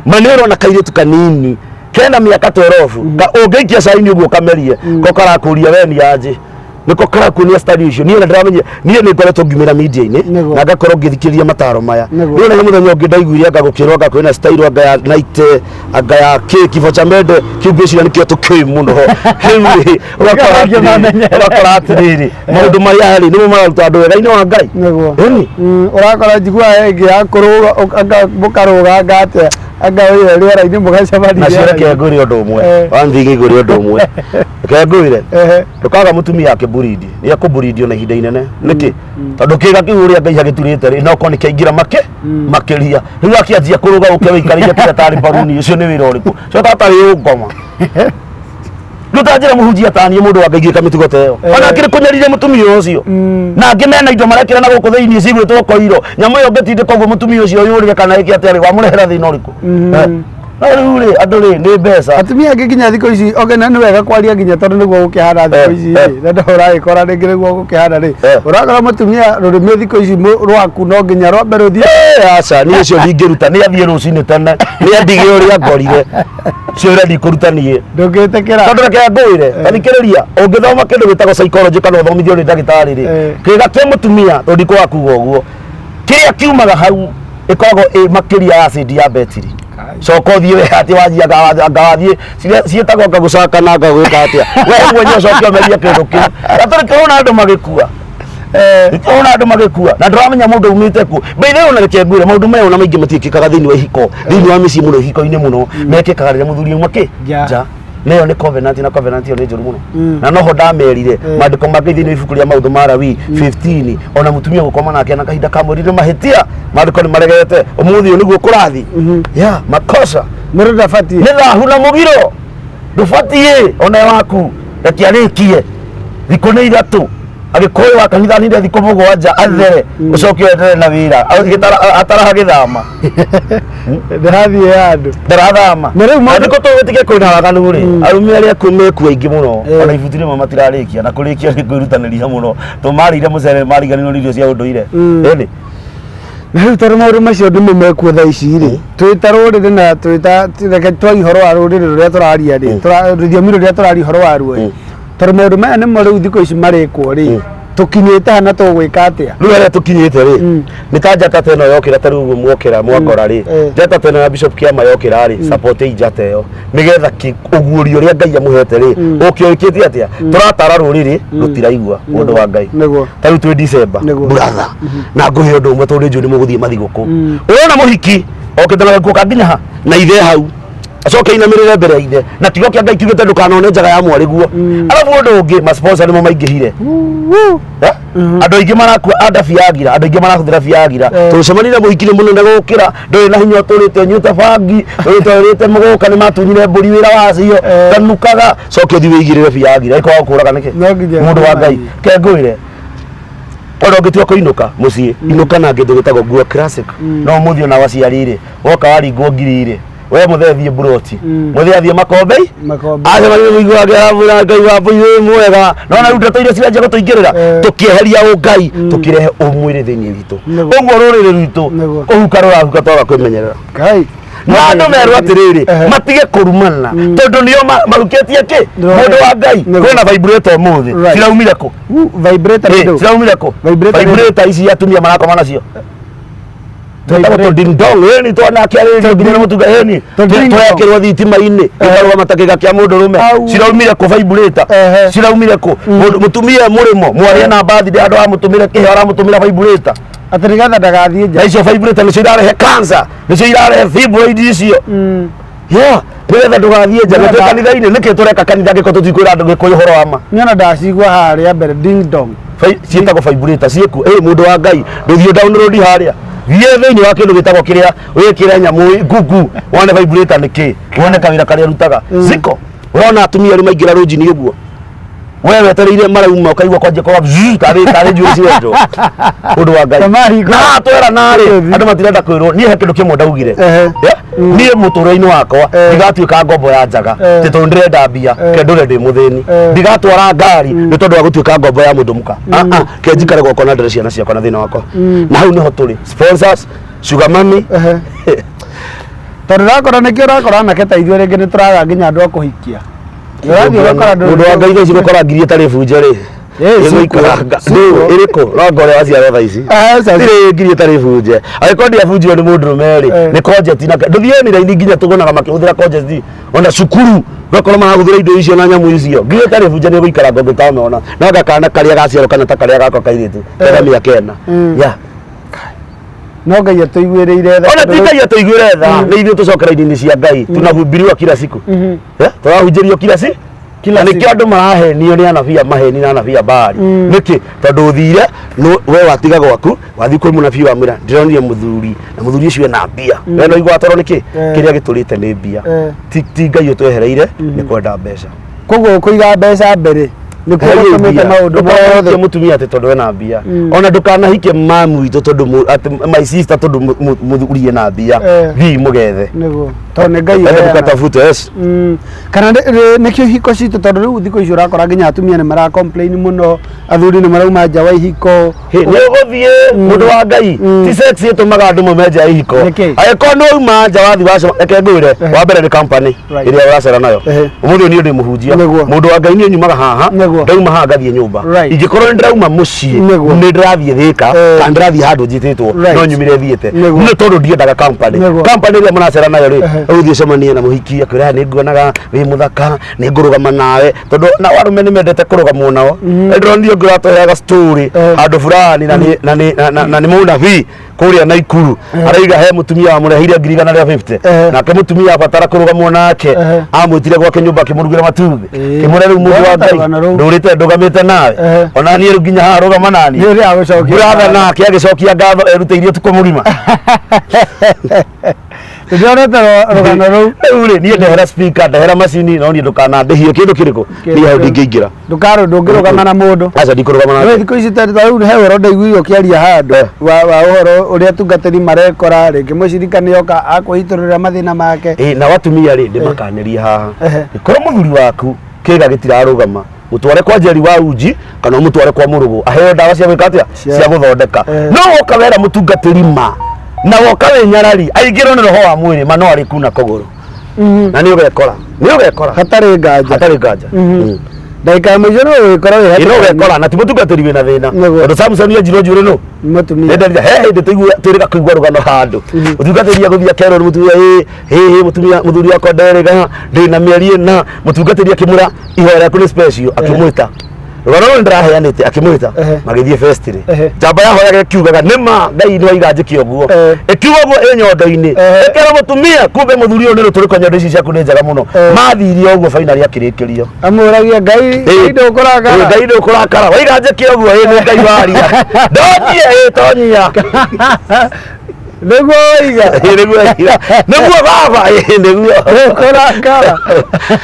Ma nĩ ũrona kairĩtu kanini kena mĩaka 12 ũngĩikia caini ũguo kamerie, ko karakũria we ni anjĩ, nĩko karakuonia study icio. Niĩ na ndĩramenya niĩ nĩ ngoretwo ngiumĩra media-inĩ na ngakorwo ngĩthikĩrĩria mataro maya. Niĩ ona he mũthenya ũngĩ ndaiguire anga gũkĩrwo anga kwĩna style anga ya night anga ya kĩ kifo cha mende kĩu, ngwĩciria nĩkĩo tũkĩũĩ mũno kĩu rĩ. Ũgakora
Nĩkĩo
atĩrĩrĩ,
mamenyerete.
ũgakora atĩrĩrĩ, maũndũ marĩa rĩ nĩmo mararuta andũ wega-inĩ wa Ngai. Ĩni.
Ũrakora njiguaga ĩngĩ ya kũrũga, anga mũkarũganga atĩa, anga ũyũ rĩera-inĩ mũgacemania.
Nacio reke ngwĩre ũndũ ũmwe. One thing ngwĩre ũndũ ũmwe, reke ngwĩre, ndũkaga mũtumia akĩmburindi, nĩ ekũmburidio na ihinda inene. Nĩkĩ? Tondũ kĩga kĩu ũrĩa Ngai agĩturĩte rĩ, no korwo nĩ kĩaingĩra make makĩria, rĩu akĩanjia kũrũga ũke wĩikarĩire kĩrĩa tarĩ mbaruni. Ũcio nĩ wĩra ũrĩkũ ũcio tatarĩ ũngoma? Rĩu ta njĩra mũhunjia taniĩ, mũndũ wa Ngai ngĩka mĩtugo ta ĩyo, ona akĩrĩ kũnyarire mũtumia ũcio, na angĩ mena indo marekĩra na gũkũ thĩinĩ cigwĩtwo koiro, nyamũ ĩyo ũngĩtindĩka ũguo mũtumia ũcio yũrĩre kana ĩke atĩa rĩ, wamũrehera thĩna ũrĩkũ? No rĩu rĩ, andũ rĩ, nĩ mbeca.
Atumia angĩ nginya thikũ ici oge na nĩ wega kwaria nginya tondũ nĩguo gũkĩhana thikũ ici rĩ, na no ũragĩkora rĩngĩ nĩguo gũkĩhana rĩ, ũrakora mũtumia rũrĩmĩ thikũ ici rwaku no nginya rwambe rũthiĩ.
Aca, niĩ ũcio ndingĩruta. Nĩ athiĩ rũcinĩ tene, nĩ andige ũrĩa ngorire cio ũrĩa ndikũruta niĩ.
Ndũngĩtĩkĩra.
Tondũ reke ngwĩre, ta thikĩrĩria, ũngĩthoma kĩndũ gĩtagwo psychology kana ũthomithio nĩ ndagĩtarĩ rĩ, kĩga kĩa mũtumia, tondũ ndikwaga kuga ũguo, kĩrĩa kiumaga hau ĩkoragwo ĩ makĩria ya acid ya betiri. Coka ũthiĩ we atĩ wanjia anga wathiĩ ciĩtagwo anga gũcaka na anga gwĩka atĩa, we mwenyewe ũcoke ũmerie kĩndũ kĩu gatarĩ kĩrona andũ magĩkua. Nĩkĩrona andũ magĩkua na ndũramenya mũndũ aumĩte kũ. By the way, ona reke ngwĩre, maũndũ maya ona maingĩ matiĩkĩkaga thĩinĩ wa ihiko, thĩinĩ wa mĩciĩ mũno, ihiko-inĩ mũno mekĩkaga rĩrĩa mũthuri auma kĩ
Nja.
Nja. Na ĩyo nĩ covenant, na covenant ĩyo nĩ njũru mũno. Na noho ndamerire maandĩko ma Ngai thĩinĩ wa ibuku rĩa maũndũ ma Lawi 15, ona mũtumia gũkoma nake na kahinda ka mweri nĩ mahĩtia, maandĩko nĩ maregete. Ũmũthĩ ũyũ nĩguo kũrathi ya makosa.
Mũndũ ndabatiĩ.
Nĩ thahu na mũgiro, ndũbatiĩ ona waku. Reke arĩkie thikũ nĩ 3, agĩkũyũ wa kanitha nire thikũ 7 athere, ũcoke ũenderee na wĩra. Ataraha gĩthama.
Ndĩrathiĩ handũ.
Ndarathama.
Na rĩu
Na thikũ tũgĩtige kwĩna waganu rĩ, arũme arĩa kuo mekuo aingĩ mũno, ona ibuti rĩmwe matirarĩkia, na kũrĩkia nĩ kwĩrutanĩria mũno tũmarĩire mũcere, mariganĩrwo nĩ irio cia ũndũire. Ĩni.
Na rĩu tondũ maũndũ macio nĩmo mekuo thaa ici rĩ, twĩ ta rũrĩrĩ na twĩ ta, reke twarie ũhoro wa rũrĩrĩ rũrĩa tũraria rĩ, rũthiomi rũrĩa tũraria ũhoro waruo rĩ, tondũ maũndũ maya nĩmo rĩu thikũ ici marĩkwo rĩ. Tũkinyĩte ha na tũgwĩka atĩa?
Rĩu harĩa tũkinyĩte rĩ, nĩ ta njata ta ĩno yokĩra, ta rĩu ũguo mwokĩra mwakora rĩ, njata ta ĩno ya Bishop Kĩama yokĩra rĩ, support njata ĩyo nĩgetha ũguũrio ũrĩa Ngai amũhete rĩ, ũke ũkĩte atĩa. Tũratara rũrĩrĩ rũtiraigua ũndũ wa Ngai. Ta rĩu twĩ December, brother, na ngũhe ũndũ ũmwe tondũ njũĩ nĩ mũgũthiĩ mathigũkũ. Ũrona mũhiki okĩte na gakuo ka nginya ha na ithe hau, acoke inamĩrĩre mbere ya ithe, na kiugo kĩa Ngai kiugĩte ndũkanone njaga ya mwarĩguo. Arabu ũndũ ũngĩ, masponsor nĩmo maingĩhire. Eh? Andũ aingĩ marakua anda Viagra, andũ aingĩ marahũthĩra Viagra. Tũcemania na mũhiki nĩ mũnene gũkĩra, ndũrĩ na hinya, ũtũrĩte ũnyuĩte bangi, ũrĩte ũrĩte mũgũka, nĩ matunyire mbũri wĩra wacio, tanukaga, coke ũthiĩ wĩigĩrĩre Viagra ĩkwaga gũkũraga nĩkĩ?
No nginya.
Mũndũ wa Ngai, ke ngwĩre, ona ũngĩtua kũinũka mũciĩ, inũka na kĩndũ gĩtagwo nguo classic. No ũmũthĩ ona waciari rĩ, woka waringwo ngiri rĩ, we mũthee thiĩ mburoti, mũthee athiĩ makombei.
Makombe.
Acemania mũigua akĩramwĩra Ngai wa mbũi wĩ mwega. No na rĩu ndeto iria ciranjia gũtũingĩrĩra, tũkĩeheria ũngai, tũkĩrehe ũmwĩrĩ thĩinĩ witũ. Ũguo rũrĩrĩ rwitũ kũhuka rũrahuka twaga kwĩmenyerera.
Ngai.
Na andũ merwo atĩrĩrĩ, matige kũrumana tondũ nĩo marukĩtie kĩ mũndũ wa Ngai. Kwĩna vibrator ũmũthĩ, ciraumire kũ?
Vibrator nĩ ndũ?
Ciraumire kũ?
Vibrator nĩ ndũ?
Vibrator ici atumia marakoma nacio twĩtagwo tũding-dong. Ĩni twanakĩarĩrĩrio nginya nĩ mũtunga ĩni
Tũ-ding-dong.
twekĩrwo thitima-inĩ ĩkarũgama ta kĩga kĩa mũndũrũme. Ciraumire kũ vibrator? Ciraumire kũ? Mũtumia mũrĩmo mwarĩ ena birthday, andũ aramũtũmĩra kĩheo, aramũtũmĩra vibrator.
Atĩ nĩgetha ndagathiĩ nja.
Na icio vibrator nĩcio irarehe cancer, nĩcio irarehe fibroid icio. Yeah, nĩgetha ndũgathiĩ nja. Na twĩ kanitha-inĩ nĩkĩ tũreka kanitha angĩkorwo tũtikwĩra andũ Gĩkũyũ ũhoro wa ma?
Niĩ ona ndacigua harĩa mbere, ding dong.
Ciĩtagwo vibrator ciĩkuo. Ĩ mũndũ wa Ngai, ndũthiĩ download harĩa, thiĩ thĩinĩ wa kĩndũ gĩtagwo kĩrĩa, wĩkĩre nyamũ Google wone vibrator nĩ kĩ, wone kawĩra karĩa rutaga. Ziko ũrona atumia rĩu maingĩra rũnjini ũguo, we wetereire marauma, ũkaigua kwanjia kwa zzz, tarĩ njuĩrĩ cirenjwo. Ũndũ wa Ngai.
Tamaringo.
Na haha twera narĩ andũ matirenda kwĩrwo. Niĩ he kĩndũ kĩmwe ndaugire. Yeah? Niĩ mũtũrĩre-inĩ wakwa ndigatuĩka ngombo ya njaga tĩ tondũ ndĩrenda mbia, ke ndũre ndĩ mũthĩni. Ndigatwara ngari nĩ tondũ wa gũtuĩka ngombo ya mũndũ mũka. Ah, ah, ke njikare gwakwa na ndere ciana ciakwa na thĩna wakwa. Na hau nĩho tũrĩ, sponsors, sugar mummy.
Tondũ ũrakora nĩkĩo ũrakora anake ta ithuĩ rĩngĩ nĩ tũraga nginya andũ a kũhikia. Ũrathiĩ ũgakora andũ.
Mũndũ wa Ngai, thaa ici gũkora ngiri ĩtarĩ bunje rĩ, ĩgũikaranga.
Cikuo.
Ĩrĩkũ rongo ũrĩa waciarwo thaa ici?
Aca.
Tirĩ ngiri ĩtarĩ bunje. Angĩkorwo ndiabunjirwo nĩ mũndũrũme rĩ, nĩ conjet na ndũthiĩ nĩ raini nginya tũgonaga makĩhũthĩra conjet, ona cukuru ũgakora marahũthĩra indo icio na nyamũ icio. Ngiri ĩtarĩ bunje nĩ ĩgũikaranga ũngĩkamĩona. No anga kana karĩa gaciarwo kana ta karĩa gakwa kairĩtu kena mĩaka 4, yeah.
No Ngai atũiguĩrĩire tha.
Ona ti Ngai atũiguĩre tha, nĩ ithuĩ tũcokera indo-inĩ cia Ngai. Tunahubiriwa kila siku. Eh, tũrahunjĩrio kila si
Kila
na nĩkĩo
siku.
andũ marahenio nĩ anabii a maheni na anabii a Baali. Nĩkĩ? Tondũ ũthire we watiga gwaku, wathiĩ kwĩ mũnabii wamwĩra ndĩronire mũthuri na mũthuri ũcio ena mbia, we no igua toro nĩkĩ? Kĩrĩa gĩtũrĩte nĩ mbia. Ti Ngai ũtwehereire, nĩ kwenda mbeca.
Koguo kũiga mbeca mbere nĩkuo gũtũmĩte maũndũ
mothe
mothe.
Mũtumia atĩ tondũ ena mbia, ona ndũkanahikie mamu witũ tondũ atĩ my sister tondũ mũthuri ena mbia. Thiĩ mũgethe.
Nĩguo, tondũ nĩ Ngai
Enda
ũheanaga.
mũkatafute, yes.
Kana nĩkĩo ihiko citũ, tondũ rĩu thikũ ici ũrakora nginya atumia nĩ mara complain mũno, athuri nĩ marauma nja wa ihiko.
Hĩ, nĩ ũgũthiĩ mũndũ wa Ngai, ti sex ĩtũmaga andũ maume nja ya ihiko.
Nĩkĩ?
Angĩkorwo nĩ wauma nja wathiĩ wacema, reke ngwĩre, wa mbere nĩ company ĩrĩa ũracera nayo. Ũmũthĩ niĩ ndĩ mũhunjia. Mũndũ wa Ngai, niĩ nyumaga haha, ndauma haha ngathiĩ nyũmba. Ingĩkorwo nĩ ndĩrauma mũciĩ, nĩ ndĩrathiĩ Thĩka kana ndĩrathiĩ handũ njĩtĩtwo, no nyumire thiĩte nĩ tondũ ndiendaga company. Company ĩrĩa mũracera nayo rĩ, ũgũthiĩ ũcemanie na mũhiki akwĩra, nĩ nguonaga wĩ mũthaka, nĩ ngũrũgama nawe, tondũ nao arũme nĩ mendete kũrũgamwo nao. Ndĩronire ũngĩ ũratũheaga story handũ fulani, na nĩ mũnabii kũrĩa Naikuru, araiga he mũtumia wamũreheire ngiri 150. Nake mũtumia abatara kũrũgamwo nake, amwĩtire gwake nyũmba, akĩmũrugĩra matumbĩ, kĩmũre rĩu mũndũ wa
Ndĩrona
Ngai,
rũgano rũu.
ndũrĩte ndũgamĩte nawe, ona niĩ rĩu nginya haha rũgama naniĩ.
Nĩ ũrĩa agũcokia
Brother
ngatho.
Nake agĩcokia ngatho erutĩirie ũtukũ mũgima.
Ndĩronete rũgano rũu.
Rĩu rĩ, niĩ ndehera speaker, ndehera macini, no niĩ ndũkanandĩhie kĩndũ kĩrĩkũ, niĩ hau ndingĩingĩra.
Ndũkarũ ndũngĩrũgama na mũndũ.
Aca, ndikũrũgama
We
nake.
thikũ ici ta rĩu he ũhoro ndaiguire ũkĩaria handũ wa ũhoro ũrĩa atungatĩri marekora, rĩngĩ mũcirika nĩoka akwĩitũrũrĩra mathĩna make.
Ĩ, nao atumia rĩ, ndĩmakanĩrie haha, korwo mũthuri waku kĩga gĩtirarũgama, mũtware kwa Njeri wa uji kana ũmũtware kwa mũrũgũ aheo ndawa cia gwĩka atĩa, cia gũthondeka. No woka wera mũtungatĩri ma na woka wĩ nyarari, aingĩrwo nĩ roho wa mwĩrĩ ma, no arĩ kuna kũgũrũ na nĩ ũgekora, nĩ ũgekora.
Hatarĩ nganja.
Hatarĩ nganja.
Ndagĩka ya mũico no ũgĩkora wĩ
Ĩno
hatĩka-inĩ.
ũgekora na ti mũtungatĩri wĩna thĩna.
Nĩguo.
Tondũ Samson enjirwo njuĩrĩ nũ?
Mũtumia.
Nĩnderire he hĩndĩ twĩrĩga kũigua rũgano handũ. Mũtungatĩri agũthiĩ akerwo nĩ mũtumia ĩ hĩ hĩ mũtumia mũthuri wakwa nderĩga ndĩna mĩeri ĩna. Mũtungatĩri akĩmwĩra ihoya rĩaku nĩ special akĩmwĩta. Rũgano rũrũ nĩndĩraheanĩte akĩmwĩta magĩthiĩ festiri. Njamba yahoyaga ĩkiugaga nĩ ma Ngai nĩ waiga njĩke ũguo. Ĩkiuga ũguo ĩ nyondo-inĩ. Ĩkera mũtumia kumbe mũthuri ũyũ nĩ rũtũrĩko nyondo ici ciaku nĩ njega mũno. Mathire ũguo finally akĩrĩkĩrio.
Amũragia Ngai Ngai ndũkũrakara.
Ngai ndũkũrakara. Waiga njĩke ũguo ĩ nĩ Ngai waria. Ndonyie ĩ tonyia.
Nĩguo waiga.
Ĩ nĩguo waiga. Nĩguo baba ĩ nĩguo.
Ndũkũrakara.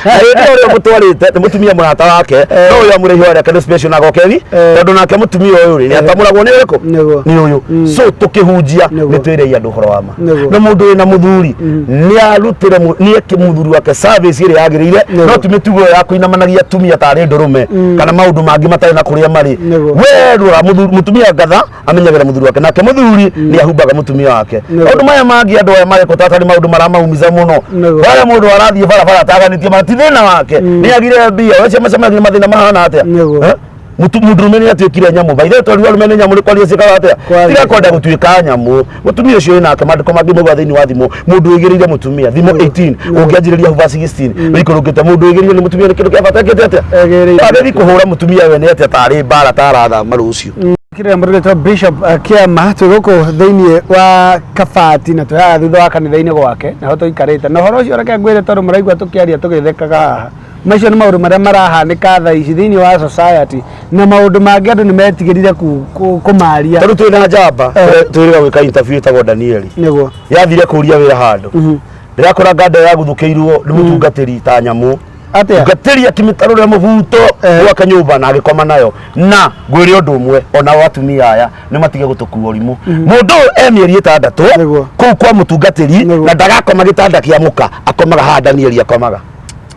Na hĩndĩ ĩyo ũrĩa mũtwarĩte nĩ mũtumia mũrata wake no ũyũ amũrĩhi wa rĩake nĩ special na gokeri tondũ nake mũtumia ũyũ rĩ nĩatamũragwo nĩ ũrĩkũ
Nĩguo.
nĩ ũyũ so tũkĩhunjia
Nĩguo.
nĩ twĩrei andũ ũhoro wa ma
Nĩguo.
na mũndũ wĩna mũthuri nĩ arutĩre nĩ eke mũthuri wake service ĩrĩa yagĩrĩire
Nĩguo.
no ti mĩtugo ĩyo ya kũinamanagia atumia tarĩ ndũrũme kana maũndũ mangĩ matarĩ na kũrĩa marĩ
Nĩguo.
we rora mũtumia ngatha amenyagĩra mũthuri wake nake mũthuri nĩ ahumbaga mũtumia wake
Nĩguo.
maũndũ maya mangĩ andũ aya marekwo tata nĩ maũndũ maramaumiza mũno
Nĩguo.
harĩa mũndũ arathiĩ barabara ataganĩtie ma ti thĩna wake nĩ agire mbia we ciamacemanagia na mathĩna mahana atĩa
Nĩguo.
Eh? Mũndũrũme nĩ atuĩkire nyamũ by the way twarirwo arũme nĩ nyamũ nĩ kwaria ciĩkaga atĩa
Kwaria.
tiga kwenda gũtuĩka nyamũ mũtumia ũcio wĩnake maandĩko mangĩ mauga thĩinĩ wa thimo mũndũ wĩgĩrĩire mũtumia thimo 18 ũngĩanjĩrĩria hau verse 16 wĩikũrũkĩte mũndũ wĩgĩrĩire nĩ mũtumia nĩ kĩndũ kĩa bata ekĩte atĩa
Egĩrĩire.
agĩthiĩ kũhũra mũtumia wene atĩa tarĩ mbara tarathama rũciũ
Kĩrĩa mũrũgĩtwo Bishop Kĩama twĩ gũkũ thĩinĩ wa Kabati na twĩ haha thutha wa kanitha-inĩ gwake naho tũikarĩte na ũhoro ũcio reke ngwĩre tondũ mũraigua tũkĩaria tũgĩthekaga haha macio nĩ maũndũ marĩa marahanĩka thaa ici thĩinĩ wa society na maũndũ mangĩ andũ nĩ metigĩrire kũmaria
tarĩu twĩna njamba twĩrĩga gwĩka interview ĩtagwo Danieli
nĩguo
yathire kũria wĩra handũ ndĩrakora nganda yaguthũkĩirwo nĩ mũtungatĩri ta nyamũ
atĩa
mũtungatĩri akĩmĩtarũrĩra mũbuto gwake nyũmba na agĩkoma nayo na ngwĩre ũndũ ũmwe ona atumia aya nĩ matige gũtũkua ũrimũ mũndũ ũyũ e mĩeri ĩtandatũ
Nĩguo.
kũu kwa mũtungatĩri
Nĩguo.
na ndagakoma gĩtanda kĩa mũka akomaga haha Danieli akomaga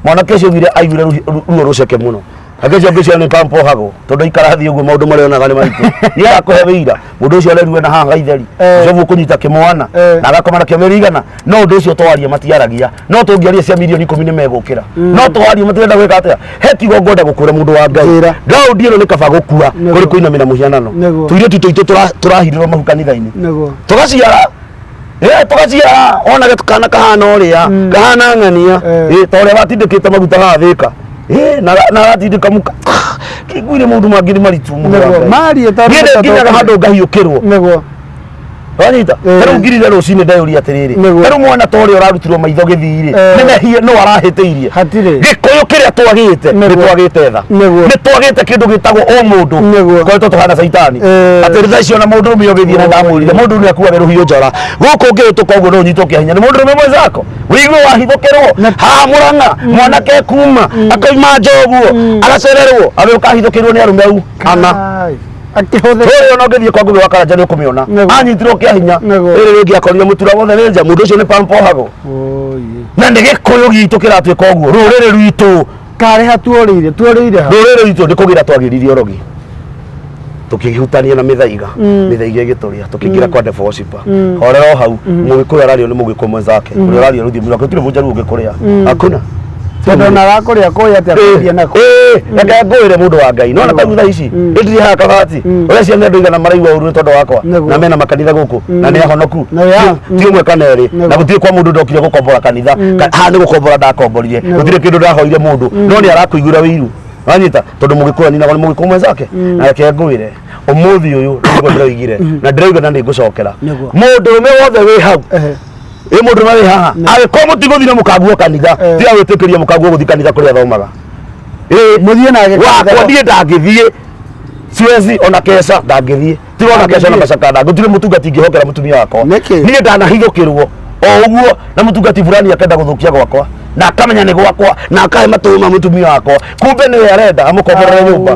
mwanake ũcio augire aiguire ruo rũceke mũno nake ũcio ngĩciria nĩ pampohagwo tondũ aikara thiĩ ũguo maũndũ marĩa onaga nĩ maritũ niĩ arakũhe wĩira mũndũ ũcio arerirwe na haha gaitheri ũcio mũkũnyita kĩmwana na agakoma nakĩo mĩeri igana no ũndũ ũcio twaria matiaragia no tũngĩaria cia mirioni ikũmi nĩ megũkĩra no twarie matirenda gwĩka atĩa he kiugo ngwenda gũkwĩra mũndũ wa Ngai
Njĩra.
raundi ĩno nĩ kaba gũkua
Nĩguo.
kũrĩ kũinamĩra mũhianano
Nĩguo.
tũirĩtu tũitũ tũrahirĩrwo mahu kanitha-inĩ
nĩguo
tugaciara tugaciara onage kana kahana ũrĩa kahana ng'ania ta ũrĩa watindĩkĩte maguta haha Thĩka na agatindĩka mũka kĩnguire maũndũ mangĩ nĩ maritũ mũno wa
nĩguo
Ngai.
marie tondũ
Niĩ nĩ nginyaga handũ ngahiũkĩrwo
nĩguo
wanyita tarĩu ngirire rũcinĩ ndeyũria atĩrĩrĩ
Nĩguo.
tarĩu mwana ta ũrĩa ũrarutirwo maitho gĩthii-rĩ nĩ mehia no arahĩtĩirie
Hatirĩ.
gĩkũyũ kĩrĩa twagĩte nĩ
Nĩguo.
twagĩte tha
Nĩguo.
nĩ twagĩte kĩndũ gĩtagwo ũmũndũ
Nĩguo.
koretwo tũhana caitani atĩ thaa icio na mũndũrũme ũgĩthiĩ na ndamwĩrire mũndũ nĩ akuage rũhiũ njora gũkũ ũngĩhĩtũka ũguo no ũnyitwo kĩa hinya nĩ mũndũrũme mwenzako wĩigue wahithũkĩrwo haha Mũrang'a mwanake kuma akoima nja ũguo agacererwo agĩũka ahithũkĩrwo nĩ arũme au ana
Ai, akĩhũthĩka
Tũrĩ ona ũngĩthiĩ kwa Ngugi wa Karanja nĩ ũkũmĩona
Nĩguo.
anyitirwo kĩa hinya
Nĩguo.
rĩrĩ rĩngĩ akorire mũtura wothe nĩ nja mũndũ ũcio nĩ pampohagwo
Oi.
na nĩ gĩkũyũ gitũ kĩratuĩka ũguo rũrĩrĩ rwitũ
karĩ ha tuorĩire tuorĩire ha
rũrĩrĩ rwitũ nĩ kũgĩra twagĩririe ũrogi tũkĩhutania na mĩthaiga mĩthaiga ĩgĩtũrĩa tũkĩingĩra kwa devil worshiper horera o hau mũgĩkũyũ arario nĩ mũgĩkũyũ mwenzake ũrĩa ũraria rũthiomi rwake gũtirĩ mũjaruo ũngĩkũrĩa hakuna
tondũ ona wakũrĩa kũĩ atĩa kwendia nako
reke ngwĩre mũndũ wa Ngai nona ta thaa ici ĩndirĩ haha kabati ũrĩa ciana andũ igana maraigua ũru nĩ tondũ wakwa
Nĩguo.
na mena makanitha gũkũ na nĩ ahonoku
Na ya.
ti ũmwe kana erĩ
Nĩguo.
na gũtirĩ kwa mũndũ ndokire gũkombora kanitha haha nĩ gũkombora ndakomborire
Nĩguo.
gũtirĩ kĩndũ ndahoire mũndũ no nĩ arakũiguĩra wĩiru wanyita tondũ mũgĩkũyũ ninagwo nĩ mũgĩkũyũ mwenzake na reke ngwĩre ũmũthĩ ũyũ nĩguo ndĩroigire na ndĩroiga na nĩ ngũcokera
Nĩguo.
mũndũrũme wothe wĩ hau
Ehe.
ĩ mũndũ ũrĩa wĩ haha angĩkorwo mũtigũthiĩ na mũkanguo kanitha tiga gwĩtĩkĩria mũkanguo gũthiĩ kanitha kũrĩa athomaga ĩ
Mũthiĩ nake
wakwa
kanitha.
niĩ ndangĩthiĩ siwezi ona keca ndangĩthiĩ tiga ona keca na macaka ndangĩ gũtirĩ mũtungati ingĩhokera mũtumia wakwa
Nĩkĩ?
niĩ ndanahithũkĩrwo o ũguo na mũtungati fulani akenda gũthũkia gwakwa na akamenya nĩ gwakwa na akahe matũma mũtumia wakwa kumbe nĩwe arenda amũkomborere nyũmba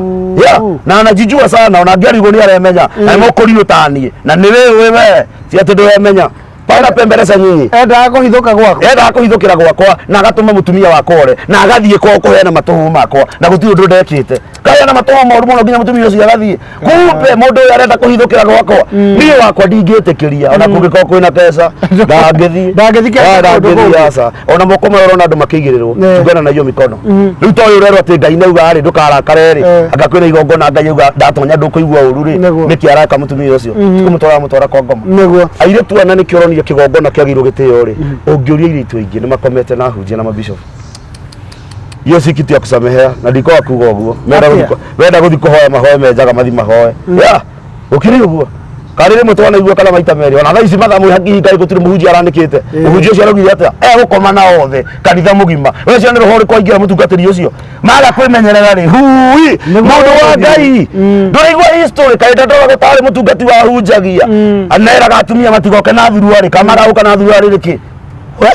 yeah. na anajijua sana ona angĩarigwo nĩ aremenya na mũkũrinũ taniĩ na nĩ wĩũĩ we ti atĩ ndũremenya pana pembereca nyinyi
endaga kũhithũka gwaku
endaga kũhithũkĩra gwakwa na agatũma mũtumia wakwa ore na agathiĩ kwao kũheana matũhũ makwa na gũtirĩ ũndũ ndekĩte Kaya na matũmo moru mũno nginya mũtumia ũcio agathiĩ. Kumbe mũndũ ũyũ arenda kũhithũkĩra gwakwa. Niĩ wakwa ndingĩtĩkĩria ona kũngĩkorwo kwĩna mbeca, ndangĩthiĩ.
Ndangĩthiĩ
Ah,
kũndũ
ndangĩthiĩ
kũngĩ.
aca. Ona moko maya ũrona andũ makĩigĩrĩrwo, tungana na iyo mikono. Rĩu to ũyũ ũrerwo atĩ Ngai nĩauga rĩ, ndũkarakare rĩ, anga kwĩna igongona Ngai auga ndatonya ndũkũigua ũru rĩ, nĩkĩ araka mũtumia ũcio? Tikũmũtwara mũtwara kwa ngoma. Airĩtu aya na nĩkĩo ũronire kĩgongona kĩagĩrĩirwo gĩtĩo rĩ, ũngĩũria airĩtu aingĩ nĩ makomete na ahunjia na mabishop. Hiyo si kitu ya kusamehea na ndikoa kuga ũguo. Menda
Atĩa?
Wenda gũthiĩ kũhoya mahoe menjaga mathi mahoe. Ya, gũkĩrĩ ũguo. Karĩ rĩmwe twanaigua kana maita merĩ, ona thaa ici mathaa mwĩ hakihinga gũtirĩ mũhunjia aranĩkĩte. Mũhunjia ũcio araugire atĩa? Egũkoma na othe kanitha mũgima. We cio nĩ roho ũrĩkũ aingĩra mũtungatĩri ũcio? Maga kwĩmenyerera rĩ, hui, mũndũ wa Ngai. Ndũraigua history kaĩ ndandora gũtarĩ mũtungati wahunjagia. Aneraga atumia matigoke na thuruarĩ, kana magagũka na thuruarĩ nĩkĩ? We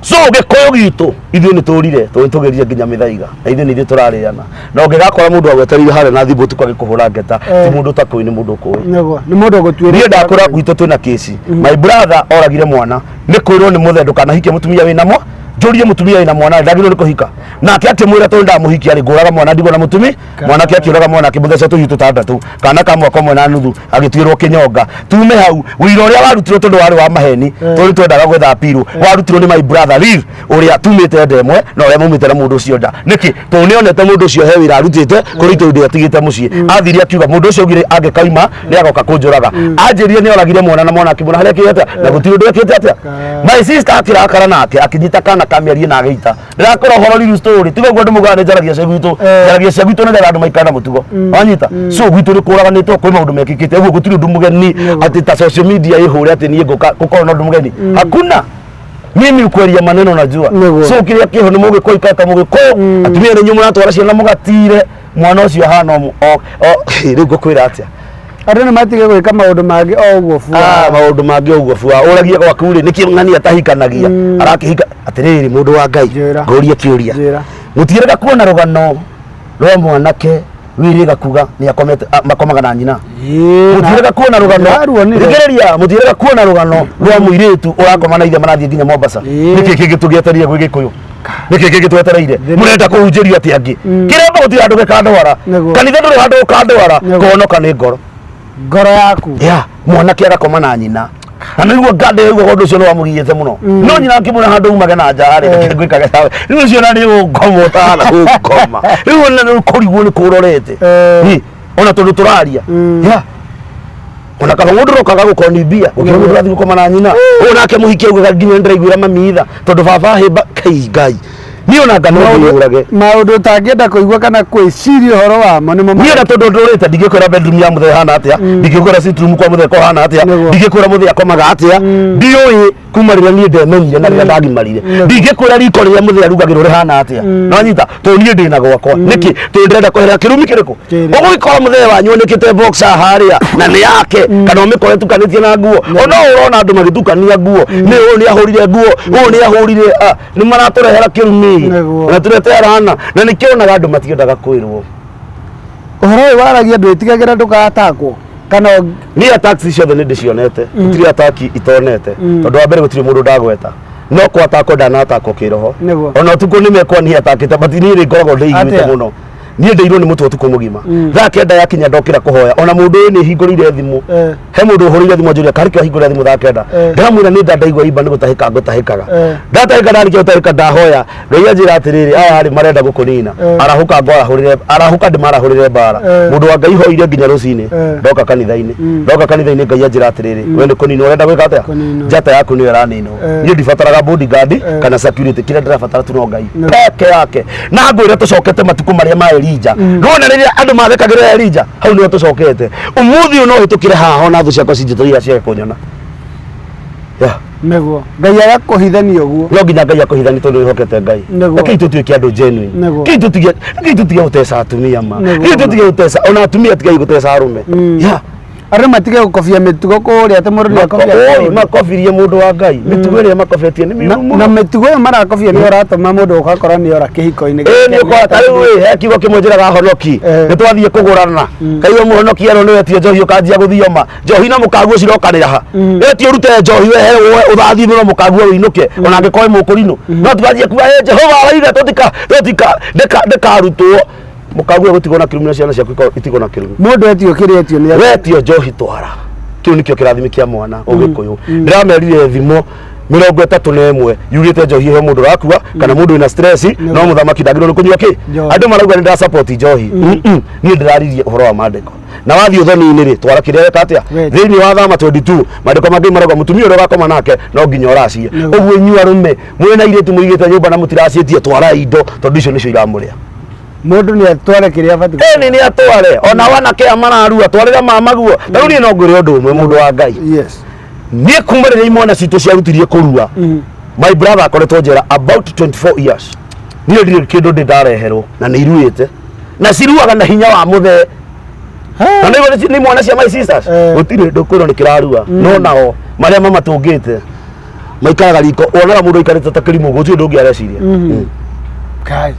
so gĩkũyũ gitũ ithuĩ nĩ tũrire tondũ nĩ tũgĩrire nginya mĩthaiga na ithuĩ nĩ ithuĩ tũrarĩana, na ũngĩgakora mũndũ agwetereire harĩa na thimũ ũtukũ agĩkũhũra ngeta, ti mũndũ ũtakũĩ, nĩ mũndũ ũkũĩ.
Nĩguo nĩ mũndũ ũgũtuĩra.
Niĩ ndakũra gwitũ twĩna kĩci, my brother oragire mwana nĩ kwĩrwo nĩ mũthe ndũkanahikie mũtumia wĩna mwa njũrie mũtumia wĩna mwana ndagĩrĩirwo nĩ kũhika, nake akĩmwĩra tondũ ndamũhikia rĩ, ngũraga mwana ndigwo na mũtumi mwanake. Akĩũraga mwana, akĩmũtheca tũhiũ tũtandatũ, kana ka mwaka ũmwe na nuthu, agĩtuĩrwo kĩnyonga. Tume hau, wĩira ũrĩa warutirwo tondũ warĩ wa maheni, tondũ twendaga gwetha apirũ, warutirwo nĩ my brother Liv ũrĩa tumĩte nda ĩmwe na ũrĩa maumĩte na mũndũ ũcio nda. Nĩkĩ? Tondũ nĩonete mũndũ ũcio he wĩra arutĩte kũrĩ itũ atigĩte mũciĩ. Athire akiuga mũndũ ũcio augire angĩkaima nĩ agoka kũnjũraga. Anjĩrire nĩ oragire mwana na mwana akĩmwĩra harĩa akĩte na gũtirĩ ũndũ ekĩte atĩa. My sister akĩrakara nake akĩnyita kana kamĩarie na agĩita. Ndĩrakora ũhoro real story, tiga ũguo andũ maugaga nĩ njaragia cia gwitũ. Njaragia cia gwitũ nĩgetha andũ maikare na mũtugo wanyita. So gwitũ nĩ kũraganĩtwo, kwĩ maũndũ mekĩkĩte ũguo, gũtirĩ ũndũ mũgeni atĩ ta social media ĩhũre atĩ niĩ ngũka gũkorwo na ũndũ mũgeni, hakuna. Mimi ukweria maneno najua. So kĩrĩa kĩho nĩ mũgĩkũyũ ikara ta mũgĩkũyũ. Atumia nĩ inyuĩ mũratwara ciana mũgatire mwana ũcio ahana o rĩu ngũkwĩra atĩa?
Andũ nĩ matige gwĩka maũndũ mangĩ o ũguo bua.
Ah, maũndũ mangĩ ũguo bua, ũragie gwaku rĩ, nĩkĩ ng'ani atahikanagia arakĩhika? Atĩrĩrĩ, mũndũ wa Ngai,
Njĩra.
ngũrie kĩũria.
Njĩra.
Mũtigĩrĩga kuona rũgano rwa mwanake wĩrĩga kuga nĩ akomete, makomaga na nyina. Mũtigĩrĩga kuona rũgano.
Ndĩraruonire.
Thikĩrĩria, mũtigĩrĩga kuona rũgano rwa mũirĩtu ũrakoma na ithe marathiĩ nginya Mombasa. Nĩkĩ kĩngĩ tũgĩetereire gwĩ gĩkũyũ? Nĩkĩ kĩngĩ twetereire? Mũrenda kũhunjĩrio atĩ angĩ kĩremba gũtirĩ handũ gĩkandwara. Kanitha ndũrĩ handũ ũkandwara. Kũhonoka nĩ ngoro.
Ngoro yaku.
Ya mwanake agakoma na nyina na nĩguo ngande ũguo, ũndũ ũcio nĩ wamũgiĩte mũno, no nyina akĩmwĩra handũ umage na nja rĩ, reke ngwĩkage sawa. Rĩu ũcio na nĩ ũngoma ũtahana gũkoma rĩu ona nĩ kũrigwo nĩ kũrorete. Ĩ, ona tondũ tũraria ya ona kaba mũndũ rokaga gũkonimbia gũkĩra mũndũ ũrathiĩ gũkoma na nyina ũyũ nake mũhiki augaga nginya nĩndĩraiguĩra mami tha tondũ baba hĩmba kai Ngai niĩ ona nga no ndĩyũrage.
Maũndũ ũtangĩenda kũigua kana gwĩciria ũhoro wamo nĩmo.
Niĩ ona tondũ ndũrĩte ndingĩkwĩra bedroom ya mũthee hana atĩa, ndingĩkwĩra sitting room kwa mũthee kũhana atĩa, ndingĩkwĩra mũthee akomaga atĩa, ndiũĩ kuma rĩrĩa niĩ ndemenyire na rĩrĩa ndagimarire. Ndingĩkwĩra riko rĩrĩa mũthee arugagĩrwo rĩhana atĩa, nonyita tondũ niĩ ndĩna gwakwa. Nĩkĩ? Tondũ ndĩrenda kweherera kĩrumi kĩrĩkũ?
Kĩrĩkũ.
Ũgũgĩkora mũthee wanyu anĩkĩte boxer harĩa na nĩ yake, kana ũmĩkore tukanĩtie na nguo. Ona ũrona andũ magĩtukania nguo, nĩ ũyũ nĩ ahũrire nguo, ũyũ nĩ ahũrire, nĩ maratũrehera kĩrumi na tũretera rana, na nĩkĩo onaga andũ matiendaga kwĩrwo.
Ũhoro ũyũ waragia ndwĩtigagĩra ndũgatakwo kana
Niĩ attacks ciothe nĩ ndĩcionete, gũtirĩ attack itonete, tondũ wa mbere gũtirĩ mũndũ ndagweta, no kwatakwo ndanatakwo kĩroho. Ona ũtukũ nĩ mekwa niĩ atakĩte, but niĩ nĩ ngoragwo ndĩiguĩte
Atĩa?
mũno. Niĩ ndĩirwo nĩ mũtwe ũtukũ mũgima, thaa 9 yakinya ndokĩra kũhoya. Ona mũndũ ũyũ nĩ hingũrĩire thimũ, he mũndũ ũhũrĩire thimũ anjũria karĩ kĩo ahingũrĩra thimũ thaa 9. Ndamwĩra nĩ nda ndaigua imba nĩ gũtahĩka ngũtahĩkaga. Ndatahĩka, ndarĩkia gũtahĩka ndahoya Ngai anjĩra atĩrĩrĩ, aya rĩ marenda gũkũnina, arahũka ngwarahũrĩre, arahũka ndĩmarahũrĩre mbara. Mũndũ wa Ngai, hoire nginya rũcinĩ. Ndoka kanitha-inĩ, ndoka kanitha-inĩ, Ngai anjĩra atĩrĩrĩ, we nĩ kũninwo ũrenda gwĩka atĩa?
Kũninwo.
Njata yaku nĩyo ĩraninwo. Niĩ ndibataraga bodyguard kana security, kĩrĩa ndĩrabatara tu no Ngai peke yake. Na ngwĩre tũcokete matukũ marĩa ma Elija, nona rĩrĩa andũ mathekagĩrĩra Elija, hau nĩho tũcokete ũmũthĩ ũyũ. No hĩtũkĩre haha ona thũ ciakwa cinjĩtũire ciage kũnyona. Yeah.
Nĩguo Ngai agakũhithania ũguo.
No nginya Ngai akũhithani tondũ wĩhokete Ngai. Rekei tũtuĩke andũ genuine. Rekei tũtige gũteca atumia ma. Rekei tũtige gũteca ona atumia, tigai gũteca arũme. Yeah.
Andũ matige gũkobia mĩtugo kũrĩa atĩ mũndũ nĩ akobia
Oi,
kũndũ.
makobirie mũndũ wa Ngai, mĩtugo ĩrĩa makobetie nĩ
na
mĩũru mũno.
Na mĩtugo ĩyo marakobia nĩ ũratũma mũndũ ũgakora nĩ ora kĩhiko-inĩ.
Ĩĩ, nĩ ũkora ta rĩu ĩ he kiugo kĩmwe njĩraga honoki, nĩ twathiĩ kũgũrana, kaigua mũhonoki erwo nĩ wetie njohi, ũkanjia gũthioma njohi na mũkaguo cirokanĩra ha. Wetie ũrute njohi wehere woe ũthathiĩ no mũkaguo ũinũke, ona angĩkorwo wĩ mũkũrinũ, no tiwanjie kuga ĩ Jehova arauga tũtika tũtika ndĩkarutwo. Mũkague gũtigwo na kĩrumi na ciana ciaku itigwo na kĩrumi.
Mũndũ etio kĩrĩa etio nĩ
Wetio njohi twara. Kĩu nĩkĩo kĩrathimi kĩa mwana Ũgĩkũyũ. Ndĩramerire thimo 31 yugĩte njohi ĩhe mũndũ ũrakua kana mũndũ wĩna stress, no mũthamaki ndagĩrĩirwo nĩ kũnyua kĩ.
Njohi.
Andũ marauga nĩ ndĩra njohi. Niĩ ndĩraririe ũhoro wa maandĩko. Na wathiĩ ũthoni-inĩ rĩ, twara kĩrĩa weka atĩa?
Wetio.
Thĩinĩ wa Thama 22 maandĩko mangĩ marauga mũtumia ũrĩa ũgakoma nake no nginya ũracie.
Nĩguo.
Ũguo inyuĩ arũme mwĩna airĩtu mũigĩte nyũmba na mũtiraciĩtie, twarai indo tondũ icio nĩcio iramũrĩa.
Mũndũ nĩ atware kĩrĩa abatiĩ.
Ĩni nĩ atware ona wanake aya mararua twarĩra mamaguo. Ta rĩu niĩ no ngwĩre ũndũ ũmwe, mũndũ wa Ngai.
Yes.
Niĩ kuma rĩrĩa imwana citũ ciarutirie kũrua, my brother akoretwo njera about 24 years. Niĩ ndirĩ kĩndũ ndĩ ndareherwo na nĩ iruĩte na ciruaga na hinya wa mũthee. Na nĩ nĩ imwana cia my sisters. Gũtirĩ ndũkwĩrwo nĩ kĩrarua, no nao marĩa mamatũngĩte maikaraga riko, wonaga mũndũ aikarĩte ta kĩrimũ, gũtirĩ ũndũ ũngĩ areciria.
Kai.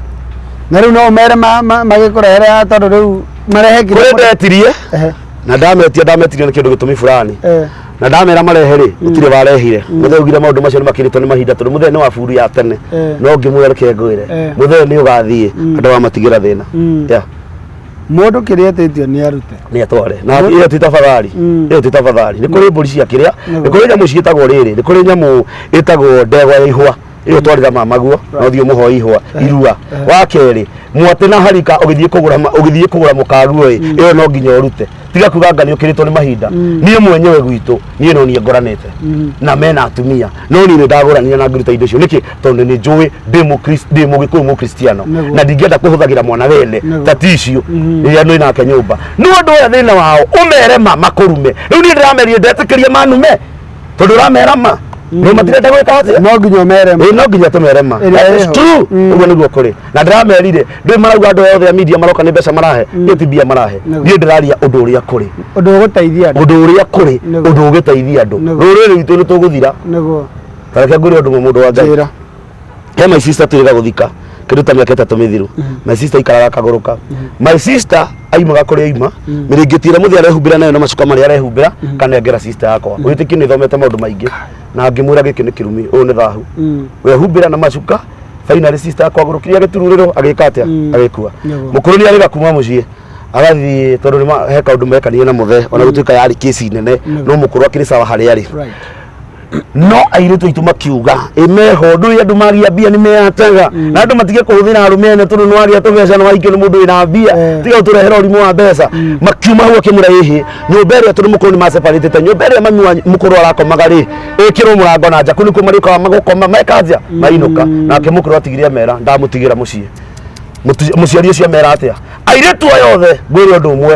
Na rĩu no ũmere magĩkũrehere tondũ rĩu marehe
Kũrĩ ndetirie na ndametia, ndametirie na kĩndũ gĩtũmi fulani na ndamera marehe rĩ, gũtirĩ warehire. Mũthee augire maũndũ macio nĩ makĩrĩtwo nĩ mahinda tondũ mũthee nĩ wa buru ya tene. No ngĩmwĩra reke ngwĩre, mũthee nĩ ũgathiĩ andũ wamatigĩra thĩna. Yeah.
Mũndũ kĩrĩa etĩtio nĩ arute.
Nĩ atware na ĩyo ti tafadhali, ĩyo ti tafadhali. Nĩ kũrĩ mbũri cia kĩrĩa, nĩ kũrĩ nyamũ ciĩtagwo rĩrĩ, nĩ kũrĩ nyamũ ĩtagwo ndegwa ya ihũa, ĩyo twarĩra mamaguo na ũthiĩ ũmũhoe ihũa irua. Wa kerĩ, mwatĩ na harika ũgĩthiĩ kũgũra ũgĩthiĩ kũgũra mũkaguo ĩ, ĩyo no nginya ũrute. Tiga kuga nga nĩ ũkĩrĩtwo nĩ mahinda. Niĩ mwenyewe gwitũ niĩ no niĩ ngoranĩte na mena atumia, no niĩ nĩ ndagũranire na ngĩruta indo icio. Nĩkĩ? Tondũ nĩ njũĩ ndĩ ndĩ mũgĩkũyũ mũkristiano na ndingĩenda kũhũthagĩra mwana wene ta ticiũ rĩrĩa nĩ nake nyũmba. Nĩ ũndũ ũyũ thĩna wao ũmere ma makũrume. Rĩu niĩ ndĩramerire ndetĩkĩria manume tondũ ũramera ma nĩ matirenda gwĩka atĩa.
No nginya ũmere ma.
Ĩĩ, no nginya tũmere ma.
Ĩrĩa
That is
ĩho.
true. Ũguo nĩguo kũrĩ. Na ndĩramerire ndũĩ marauga andũ othe a media maroka nĩ mbeca marahe. Niĩ ti mbia marahe. Niĩ ndĩraria ũndũ ũrĩa kũrĩ.
Ũndũ ũgũteithia andũ.
Ũndũ ũrĩa kũrĩ. Ũndũ ũgĩteithia andũ. Rũrĩrĩ rwitũ nĩ tũgũthira. Ta reke ngwĩre ũndũ ũmwe, mũndũ wa Ngai.
Njĩra.
He my sister twĩrĩga gũthika kĩndũ ta mĩaka 3 mĩthiru. My sister aikaraga akagũrũka. My sister aimaga kũrĩa aima, mĩrĩngĩti ĩrĩa mũthee arehumbĩra nayo na macuka marĩa arehumbĩra kanengera sister yakwa. Wĩtĩkio nĩ thomete maũndũ maingĩ na ngĩmwĩra gĩkĩ nĩ kĩrumi, ũyũ nĩ thahu. Wehumbĩra na macuka, finally sister yakwa agũrũkirie agĩtururĩrwo agĩka atĩa? Agĩkua. Mũkũrũ nĩ arĩga kuma mũciĩ agathiĩ tondũ nĩ he kaũndũ mekanire na mũthee, ona gũtuĩka yarĩ kesi nene, no mũkũrũ akĩrĩ sawa harĩa arĩ. No airĩtu aitũ makiuga ĩmeho ndũĩ andũ magĩa mbia nĩ meyataga na andũ matige kũhũthĩra arũme ene tondũ nĩ wagĩa tũbeca nĩ wahikio nĩ mũndũ wĩna mbia, tiga ũtũrehera ũrimũ wa mbeca. Makiuma hau akĩmwĩra ĩhĩ nyũmba ĩrĩa tondũ mũkũrũ nĩ maseparĩtĩte, nyũmba ĩrĩa mami wa mũkũrũ arakomaga rĩ, ĩkĩrwo mũrango na nja, kũu nĩkuo marĩũkaga magũkoma meka atĩa mainũka. Nake mũkũrũ atigire amera ndamũtigĩra mũciĩ. Mũciari ũcio amera atĩa airĩtu aya othe? Ngwĩre ũndũ ũmwe,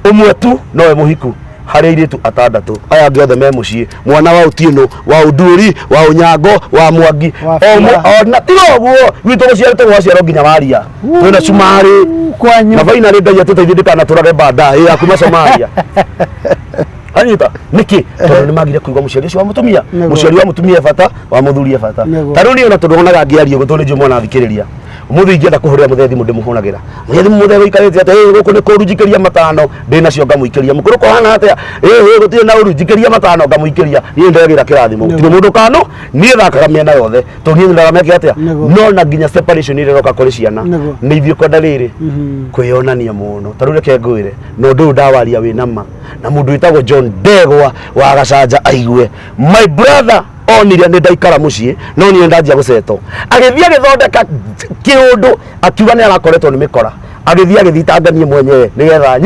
ũmwe tu nowe mũhiku harĩ airĩtu atandatũ aya angĩ othe me mũciĩ, mwana wa Otieno, wa Ũnduũri, wa Ũnyango, wa Mwangi.
Wa
O
Bura.
Ona tiga ũguo gwitũ gũciarĩtwo gwaciarwo nginya waria twĩna cumarĩ
Kwanyu.
Na finally Ngai atũteithie ndĩkanatũrage banda ĩ ya kuma Somalia. Anyita nĩkĩ? Tondũ nĩ magire kũigua mũciari ũcio wa mũtumia. Mũciari wa mũtumia e bata, wa mũthuri e bata. Ta rĩu niĩ ona tondũ wonaga ngĩaria ũguo tondũ nĩ njũĩ mwana athikĩrĩria ũmũthĩ, ingĩenda kũhũrĩra mũthee thimũ ndĩmũhũragĩra mũthee thimũ, mũthee ũikarĩte atĩa? Ĩ gũkũ nĩ kũru, njikĩria matano ndĩ nacio ngamũikĩria. Mũkũrũ kũhana atĩa? Ĩ ĩ gũtirĩ na ũru, njikĩria matano ngamũikĩria. Niĩ ndegĩra kĩrathimo, gũtirĩ mũndũ kano niĩ thakaga mĩena yothe tondũ niĩ nyendaga meke atĩa. No na nginya separation ĩrĩa ĩroka kũrĩ ciana nĩ ithuĩ kwenda rĩrĩ kwĩyonania mũno. Ta rĩu reke ngwĩre na ũndũ ũyũ ndawaria wĩna ma na mũndũ wĩtagwo John Ndegwa wa Gacanja aigue. My brother onire nĩ ndaikara mũciĩ no niĩ ndanjia gũcetwo, agĩthiĩ agĩthondeka kĩũndũ akiuga nĩ arakoretwo nĩ mĩkora, agĩthiĩ agĩthitanga niĩ mwenyewe nĩgetha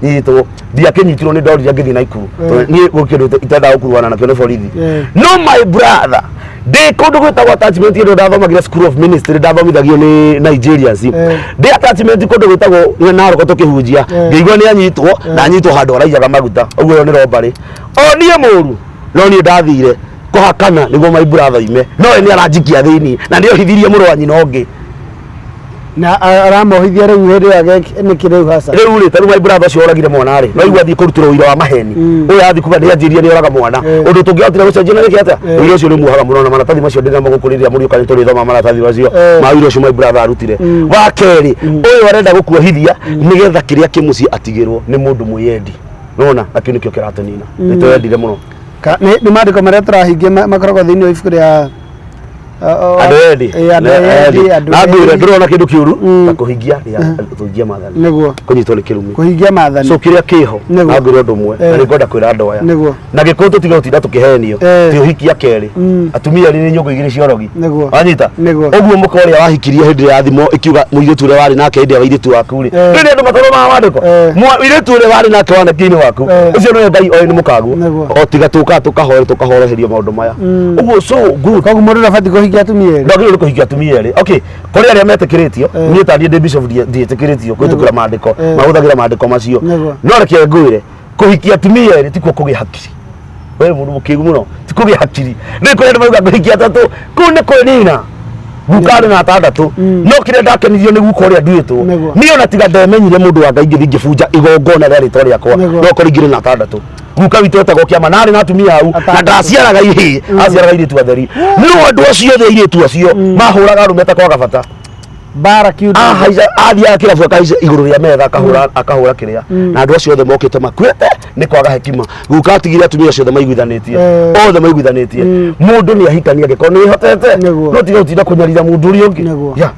nyitwo. Ndiakĩnyitirwo, nĩ ndorire ngĩthiĩ Naikuru tondũ niĩ gũkĩndũ itendaga gũkuruhana nakĩo nĩ borithi. No my brother ndĩ kũndũ gwĩtagwo attachment ĩrĩa ndathomagĩra School of Ministry, ndathomithagio nĩ Nigerians. Ndĩ attachment kũndũ gwĩtagwo Narok tũkĩhunjia, ngĩigua nĩ anyitwo na anyitwo handũ araiyaga maguta ũguo ĩyo nĩ robbery. O niĩ mũru no niĩ ndathire kũhakana nĩguo my brother oime, no we nĩ aranjikia thĩinĩ na nĩ ohithirie mũrũ wa nyina ũngĩ.
Na aramohithia rĩu hĩndĩ ĩyo nĩkĩ rĩu haca?
Rĩu rĩ, tarĩu my brother ũcio oragire mwana rĩ, no igua athiĩ kũrutĩrwo ũira wa maheni. Ũyũ athiĩ kuga nĩ anjĩrire nĩ oraga mwana, ũndũ tũngĩahotire gũcenjia na gĩkĩ atĩa. Ũira ũcio nĩ muohaga mũno na maratathi macio ndĩnamo gũkũ, rĩrĩa mũrĩũka nĩ tũrĩthoma maratathi macio ma ũira ũcio my brother arutire. Wa kerĩ, ũyũ arenda gũkuohithia nĩgetha kĩrĩa kĩ mũciĩ atigĩrwo nĩ mũndũ mwĩyendi. Nona na kĩu nĩkĩo kĩratũnina, nĩ twendire mũno.
Nĩ maandĩko marĩa tũrahingia makoragwo thĩinĩ wa ibuku rĩa
Andũ endi.
Andũ endi, andũ
Na ngwĩre,
endi.
ndũrona kĩndũ kĩũru ta kũhingia maathani. Kũnyitwo nĩ kĩrumi.
Kũhingia maathani.
So kĩrĩa kĩho, na ngwĩre ũndũ ũmwe, na nĩngwenda kwĩra andũ aya. Na gĩkũyũ tũtige gũtinda tũkĩhenio. Ti ũhiki akerĩ. Atumia erĩ nĩ nyũngũ igĩrĩ cia ũrogi. Wanyita? Ũguo mũka ũrĩa wahikirie hĩndĩ ya thimo ĩkiuga mũirĩtu ũrĩa warĩ nake hĩndĩ ya ũirĩtu waku rĩ. Rĩu nĩ andũ mathomaga maandĩko. Mũirĩtu ũrĩa warĩ nake wanake-inĩ waku. Ũcio nĩwe Ngai oĩ nĩ mũkaguo. O tiga tũkaga tũkahoera tũkahoroherio maũndũ maya. Ũguo so good.
Koguo mũndũ ndabatiĩ kũhikia atumia erĩ.
Ndwagĩrĩirwo nĩ kũhikia atumia erĩ. Okay, kũrĩ arĩa metĩkĩrĩtio, niĩ ta niĩ ndĩ bishop ndiĩtĩkĩrĩtio kũhĩtũkĩra maandĩko, mahũthagĩra maandĩko macio. No reke ngwĩre, kũhikia atumia erĩ tikuo kũgĩa hakiri. We mũndũ mũkĩgu mũno, ti kũgĩa hakiri. Nĩ kũrĩ andũ mauga kũhikia atatũ, kũu nĩ kwĩnina. Guka arĩ na atandatũ, no kĩrĩa ndakenirio nĩ guka ũrĩa nduĩtwo. Niĩ ona tiga ndemenyire mũndũ wa Ngai ngĩthiĩ ngĩbunja igongona rĩa rĩtwa rĩakwa, no korwo ingĩrĩ na atandatũ. Guka witũ etagwo Kĩama na arĩ na atumia au, na ndaciaraga ihĩĩ, aciaraga airĩtu atheri. No andũ acio othe airĩtu acio mahũraga arũme ta kwaga bata.
Mbara kiundo.
Ahaica, athiaga kĩrabu akahaica igũrũ rĩa metha, akahũra akahũra kĩrĩa. Na andũ acio othe mokĩte makuĩte nĩ kwaga hekima. Guka atigire atumia acio othe maiguithanĩtie. Othe maiguithanĩtie. Mũndũ nĩ ahikania angĩkorwo nĩ wĩhotete. No tiga gũtinda kũnyarira mũndũ ũrĩa ũngĩ. Yeah.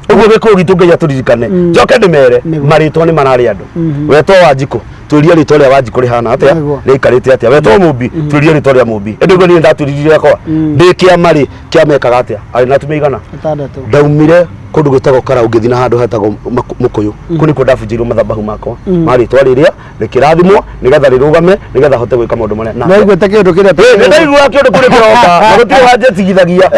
Ũguo gĩkũyũ gitũ Ngai atũririkane. Njoke ndĩmere, marĩtwa nĩ mararĩ andũ. Wetwo Wanjikũ, tuĩrie rĩtwa rĩa Wanjikũ rĩhana atĩa, rĩikarĩte atĩa. Wetwo Mũmbi, tuĩrie rĩtwa rĩa Mũmbi. Ĩndĩ ũguo niĩ ndatwĩririe rĩakwa. Ndĩ kĩama rĩ, kĩama ekaga atĩa? Arĩ na atumia igana?
Atandatũ.
Ndaumire kũndũ gwĩtagwo Karau ngĩthiĩ na handũ hetagwo Mũkũyũ. Kũu nĩkuo ndabunjĩirwo mathabahu makwa ma rĩtwa rĩrĩa rĩkĩrathimwo nĩgetha rĩrũgame nĩgetha hote gwĩka maũndũ marĩa.
Nĩwaiguĩte kĩũndũ kĩrĩa
Ĩ, nĩndaiguaga kĩũndũ kĩu nĩkĩroka na gũtirĩ wanjĩtigithagia.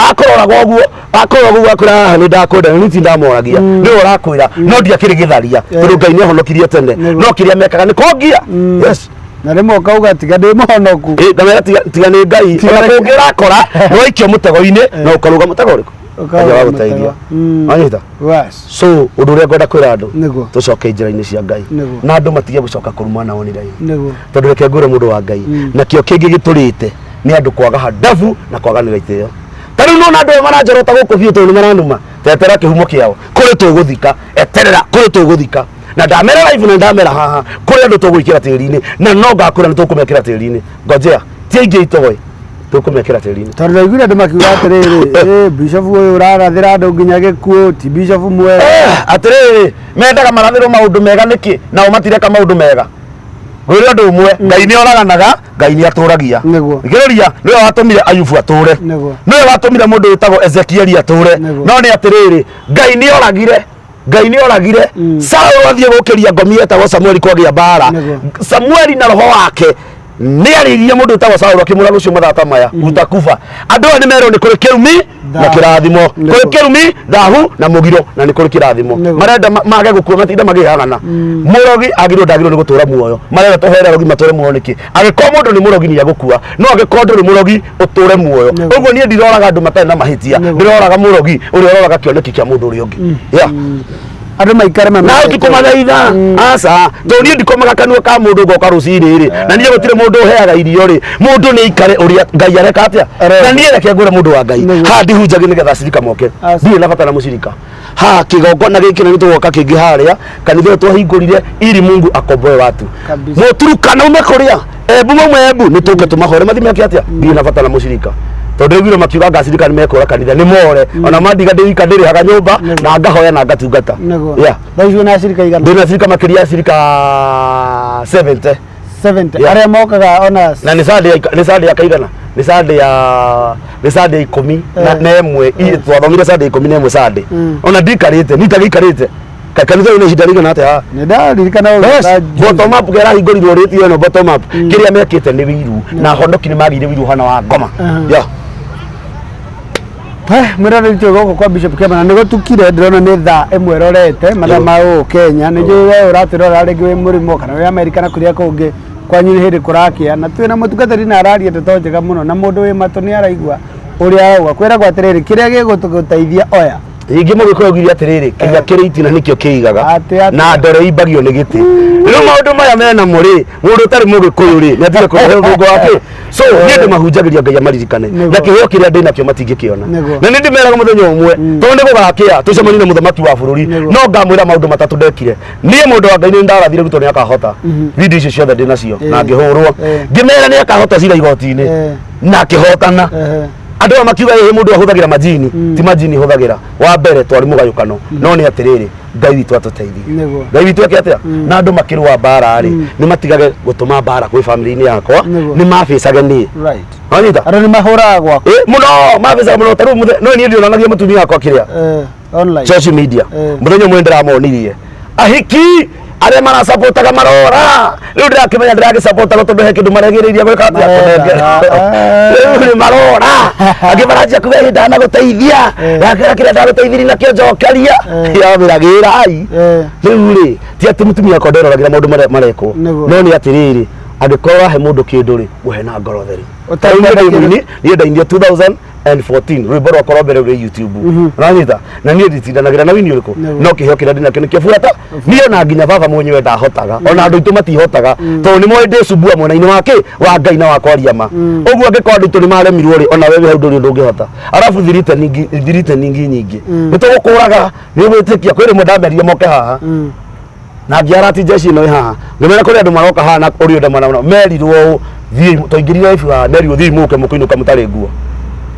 Akũroraga ũguo, akũroraga ũguo akwĩra haha nĩ ndakwenda, na niĩ ti ndamoragia, nĩwe ũrakwĩra, no ndiakĩrĩ gĩtharia, tondũ Ngai nĩ ahonokirie tene, no kĩrĩa mekaga nĩ kongia. Yes.
Na rĩmwe ũkauga tiga ndĩ mũhonoku.
Ĩ, ngamera tiga nĩ Ngai, ona kũngĩ ũrakora, nĩ waikio mũtego-inĩ, na ũkarũga mũtego ũrĩkũ?
Ũkarũga
Ngai agagũteithia.
mũtego.
Wanyita?
Yes.
So, ũndũ ũrĩa ngwenda kwĩra andũ, tũcoke njĩra-inĩ cia Ngai. Na andũ matige gũcoka kũrumana online. Tondũ reke ngwĩre mũndũ wa Ngai, nakĩo kĩngĩ gĩtũrĩte nĩ andũ kwaga handabu na kwaganĩra itĩo. Ta rĩu nĩwona andũ aya maranjorota gũkũ biũ tondũ nĩ maranuma, tetera kĩhumo kĩao, kũrĩ tũgũthika, eterera kũrĩ tũgũthika. Na ndamera live na ndamera haha, kũrĩ andũ tũgwĩkĩra tĩri-inĩ, na no ngakwĩra nĩ tũkũmekĩra tĩri-inĩ. Ngojea, ti aingĩ itoĩ, tũkũmekĩra tĩri-inĩ.
Tondũ ndaiguire andũ makiuga atĩrĩrĩ, ĩ bishop ũyũ ũrarathĩra andũ nginya gĩkuũ, ti bishop mwega.
Atĩrĩrĩ, mendaga marathĩrwo maũndũ mega nĩkĩ, nao matireka maũndũ mega. Ngwĩre ũndũ ũmwe, Ngai nĩ oraganaga, Ngai nĩ atũragia. Thikĩrĩria, nĩwe watũmire Ayubu atũre. Nĩwe watũmire mũndũ wĩtagwo Ezekieli atũre. No nĩ atĩrĩrĩ, Ngai nĩ oragire, Ngai nĩ oragire. Saũlũ athiĩ gũkĩria ngomi yetagwo Samueli kwagĩa mbara. Samueli na roho wake nĩ arĩirie mũndũ wĩtagwo Saũlũ akĩmwĩra rũciũ mathaa ta maya utakufa. Andũ aya nĩ merwo nĩ kũrĩ kĩrumi na kĩrathimo, kũrĩ kĩrumi, thahu na mũgiro, na nĩ kũrĩ kĩrathimo. Marenda mage gũkua matinda magĩhagana. Mũrogi agĩrĩirwo ndagĩrĩirwo nĩ gũtũra muoyo. Marenda tũhere arogi matũre muoyo nĩkĩ? Angĩkorwo mũndũ nĩ mũrogi nĩ egũkua, no angĩkorwo ndũrĩ mũrogi ũtũre muoyo. Ũguo niĩ ndiroraga andũ matarĩ na mahĩtia, ndĩroraga mũrogi ũrĩa ũroraga kĩoneki kĩa mũndũ ũrĩa ũngĩ. Yeah.
Andũ maikare
Na
mamenyete.
ti kũmathaitha, aca, tondũ niĩ ndikomaga kanua ka mũndũ ngoka rũcinĩ rĩ, na niĩ gũtirĩ mũndũ ũheaga irio rĩ, mũndũ nĩ aikare ũrĩa Ngai areka atĩa. Na niĩ reke ngwĩre mũndũ wa Ngai, haha ndihunjagia nĩgetha acirika moke, ndirĩ na bata na mũcirika. Haha kĩgongona gĩkĩ na nĩtũgoka kĩngĩ harĩa kanitha ũyũ twahingũrire ili Mungu akomboe watu. Mũturukana ume kũrĩa Embu mauma Embu nĩ tũke tũmahore mathi meke atĩa, ndirĩ na bata na mũcirika. Tondũ ndaiguire makiuga ngacirika nĩ mekũra kanitha nĩ more ona mandiga ndĩ wika ndĩrĩhaga nyũmba na ngahoya na ngatungata. Yeah.
Thaa ici wĩna acirika igana?
Ndĩna acirika makĩria acirika 70.
70. Arĩa mokaga ona
Na nĩ Sunday nĩ Sunday ya kaigana? Nĩ Sunday ya nĩ Sunday ikũmi na ĩmwe. Twathomire Sunday 11 Sunday. Ona ndikarĩte, niĩ ndagĩikarĩte. Kanitha ũyũ nĩ ihinda rĩigana atĩa haha?
Nĩ ndaririkana ũguo.
Yes, bottom up kĩrahingũrirwo rĩtio ĩno bottom up. Kĩrĩa mekĩte nĩ wiru na honoki nĩ magĩire wiru ũhana wa ngoma. Yeah.
Mwĩroreri twĩ gũkũ kwa Bishop Kĩama na nĩ gũtukire, ndĩrona nĩ thaa ĩmwe ĩrorete mathaa ma gũkũ Kenya. Nĩ njũĩ we ũratwĩrorera rĩngĩ wĩ mũrĩmo kana wĩ Amerika na kũrĩa kũngĩ kwanyu nĩ hĩndĩ kũrakĩa, na twĩna mũtungatĩri na araria ndeto njega mũno, na mũndũ wĩ matũ nĩ araigua ũrĩa arauga. Kwĩragwo atĩrĩrĩ, kĩrĩa gĩgũgũteithia oya.
Rĩngĩ mũgĩkũyũ augire atĩrĩrĩ, kĩnya kĩrĩ itina nĩkĩo kĩigaga
Atĩ atĩa?
na ndore imbagio nĩ gĩtĩ. Rĩu maũndũ maya menamo rĩ, mũndũ ũtarĩ mũgĩkũyũ rĩ, nĩ atige kũrehe ũthũngũ wake. So niĩ ndĩmahunjagĩria Ngai amaririkane
Nĩguo.
na kĩheo kĩrĩa ndĩ nakĩo matingĩkĩona.
Nĩguo.
Na nĩ ndĩmeraga mũthenya ũmwe tondũ nĩ gũgakĩa tũcemanie na mũthamaki wa bũrũri
Nĩguo.
no ngamwĩra maũndũ matatũ ndekire. Niĩ mũndũ wa Ngai nĩ ndarathire Ruto nĩ akahota. Video icio ciothe ndĩ nacio na ngĩhũrwo. Ngĩmera nĩ akahota cira igoti-inĩ na akĩhotana. Andũ aya makiuga ĩĩ mũndũ ahũthagĩra majini, ti majini hũthagĩra. Wa mbere twarĩ mũgayũkano, no nĩ atĩrĩrĩ, Ngai witũ atũteithie.
Nĩguo.
Ngai witũ eke atĩa? Na andũ makĩrũa mbara rĩ, nĩ matigage gũtũma mbara kwĩ family-inĩ yakwa,
Nĩguo.
nĩ mabĩcage niĩ.
Right.
Wanyita?
Andũ nĩ mahũraga gwaku.
Ĩ mũno, mabĩcaga mũno ta rĩu no niĩ ndionanagia mũtumia wakwa kĩrĩa
Online.
Social media. Mũthenya ũmwe ndĩramonirie ahiki arĩa maracapotaga marora rĩu ndĩrakĩmenya ndĩragĩcapotaga tondũ he kĩndũ maregĩrĩirie gwĩka atĩa.
Marenda.
Kũnengera. Rĩu nĩ marora angĩ maranjia kuga ĩ ndanagũteithia yakĩra kĩrĩa ndagũteithirie nakĩo njokeria yamĩra gĩrai. Rĩu rĩ ti atĩ mũtumia wakwa nderoragĩra maũndũ marĩa marekwo.
Nĩguo.
No nĩ atĩrĩrĩ, angĩkorwo wahe mũndũ kĩndũ rĩ, mũhe na ngoro theru.
Ũtarĩ
Tarĩu niĩ ndĩ
kĩndũ-
mũini, niĩ ndainire 2014 rwĩmbo rwakwa rwa mbere rwĩ YouTube, ũranyita, na niĩ nditindanagĩra na wini ũrĩkũ.
Nĩguo.
No kĩheo kĩrĩa ndĩnakĩo nĩkĩo buata niĩ, ona nginya baba mwenyewe ndahotaga, ona andũ aitũ matihotaga, tondũ nĩ moĩ ndĩ cumbua mwena-inĩ wa kĩ wa Ngai na wa kwaria ma. Ũguo angĩkorwo andũ aitũ nĩ maremirwo rĩ, ona we wĩ hau ndũrĩ ũndũ ũngĩhota. Arabu thiriteningi nyingĩ nĩ tũgũkũraga nĩ gwĩtĩkia. Kwĩ rĩmwe ndamerire moke haha na ngĩara ati jeshi ĩno ĩ haha, ngĩmera kũrĩ andũ maroka haha na ũrĩ ũndũ mana merirwo ũũ, thiĩ twaingĩrire ibu haha, merirwo thiĩ mũke mũkũinũka mũtarĩ nguo.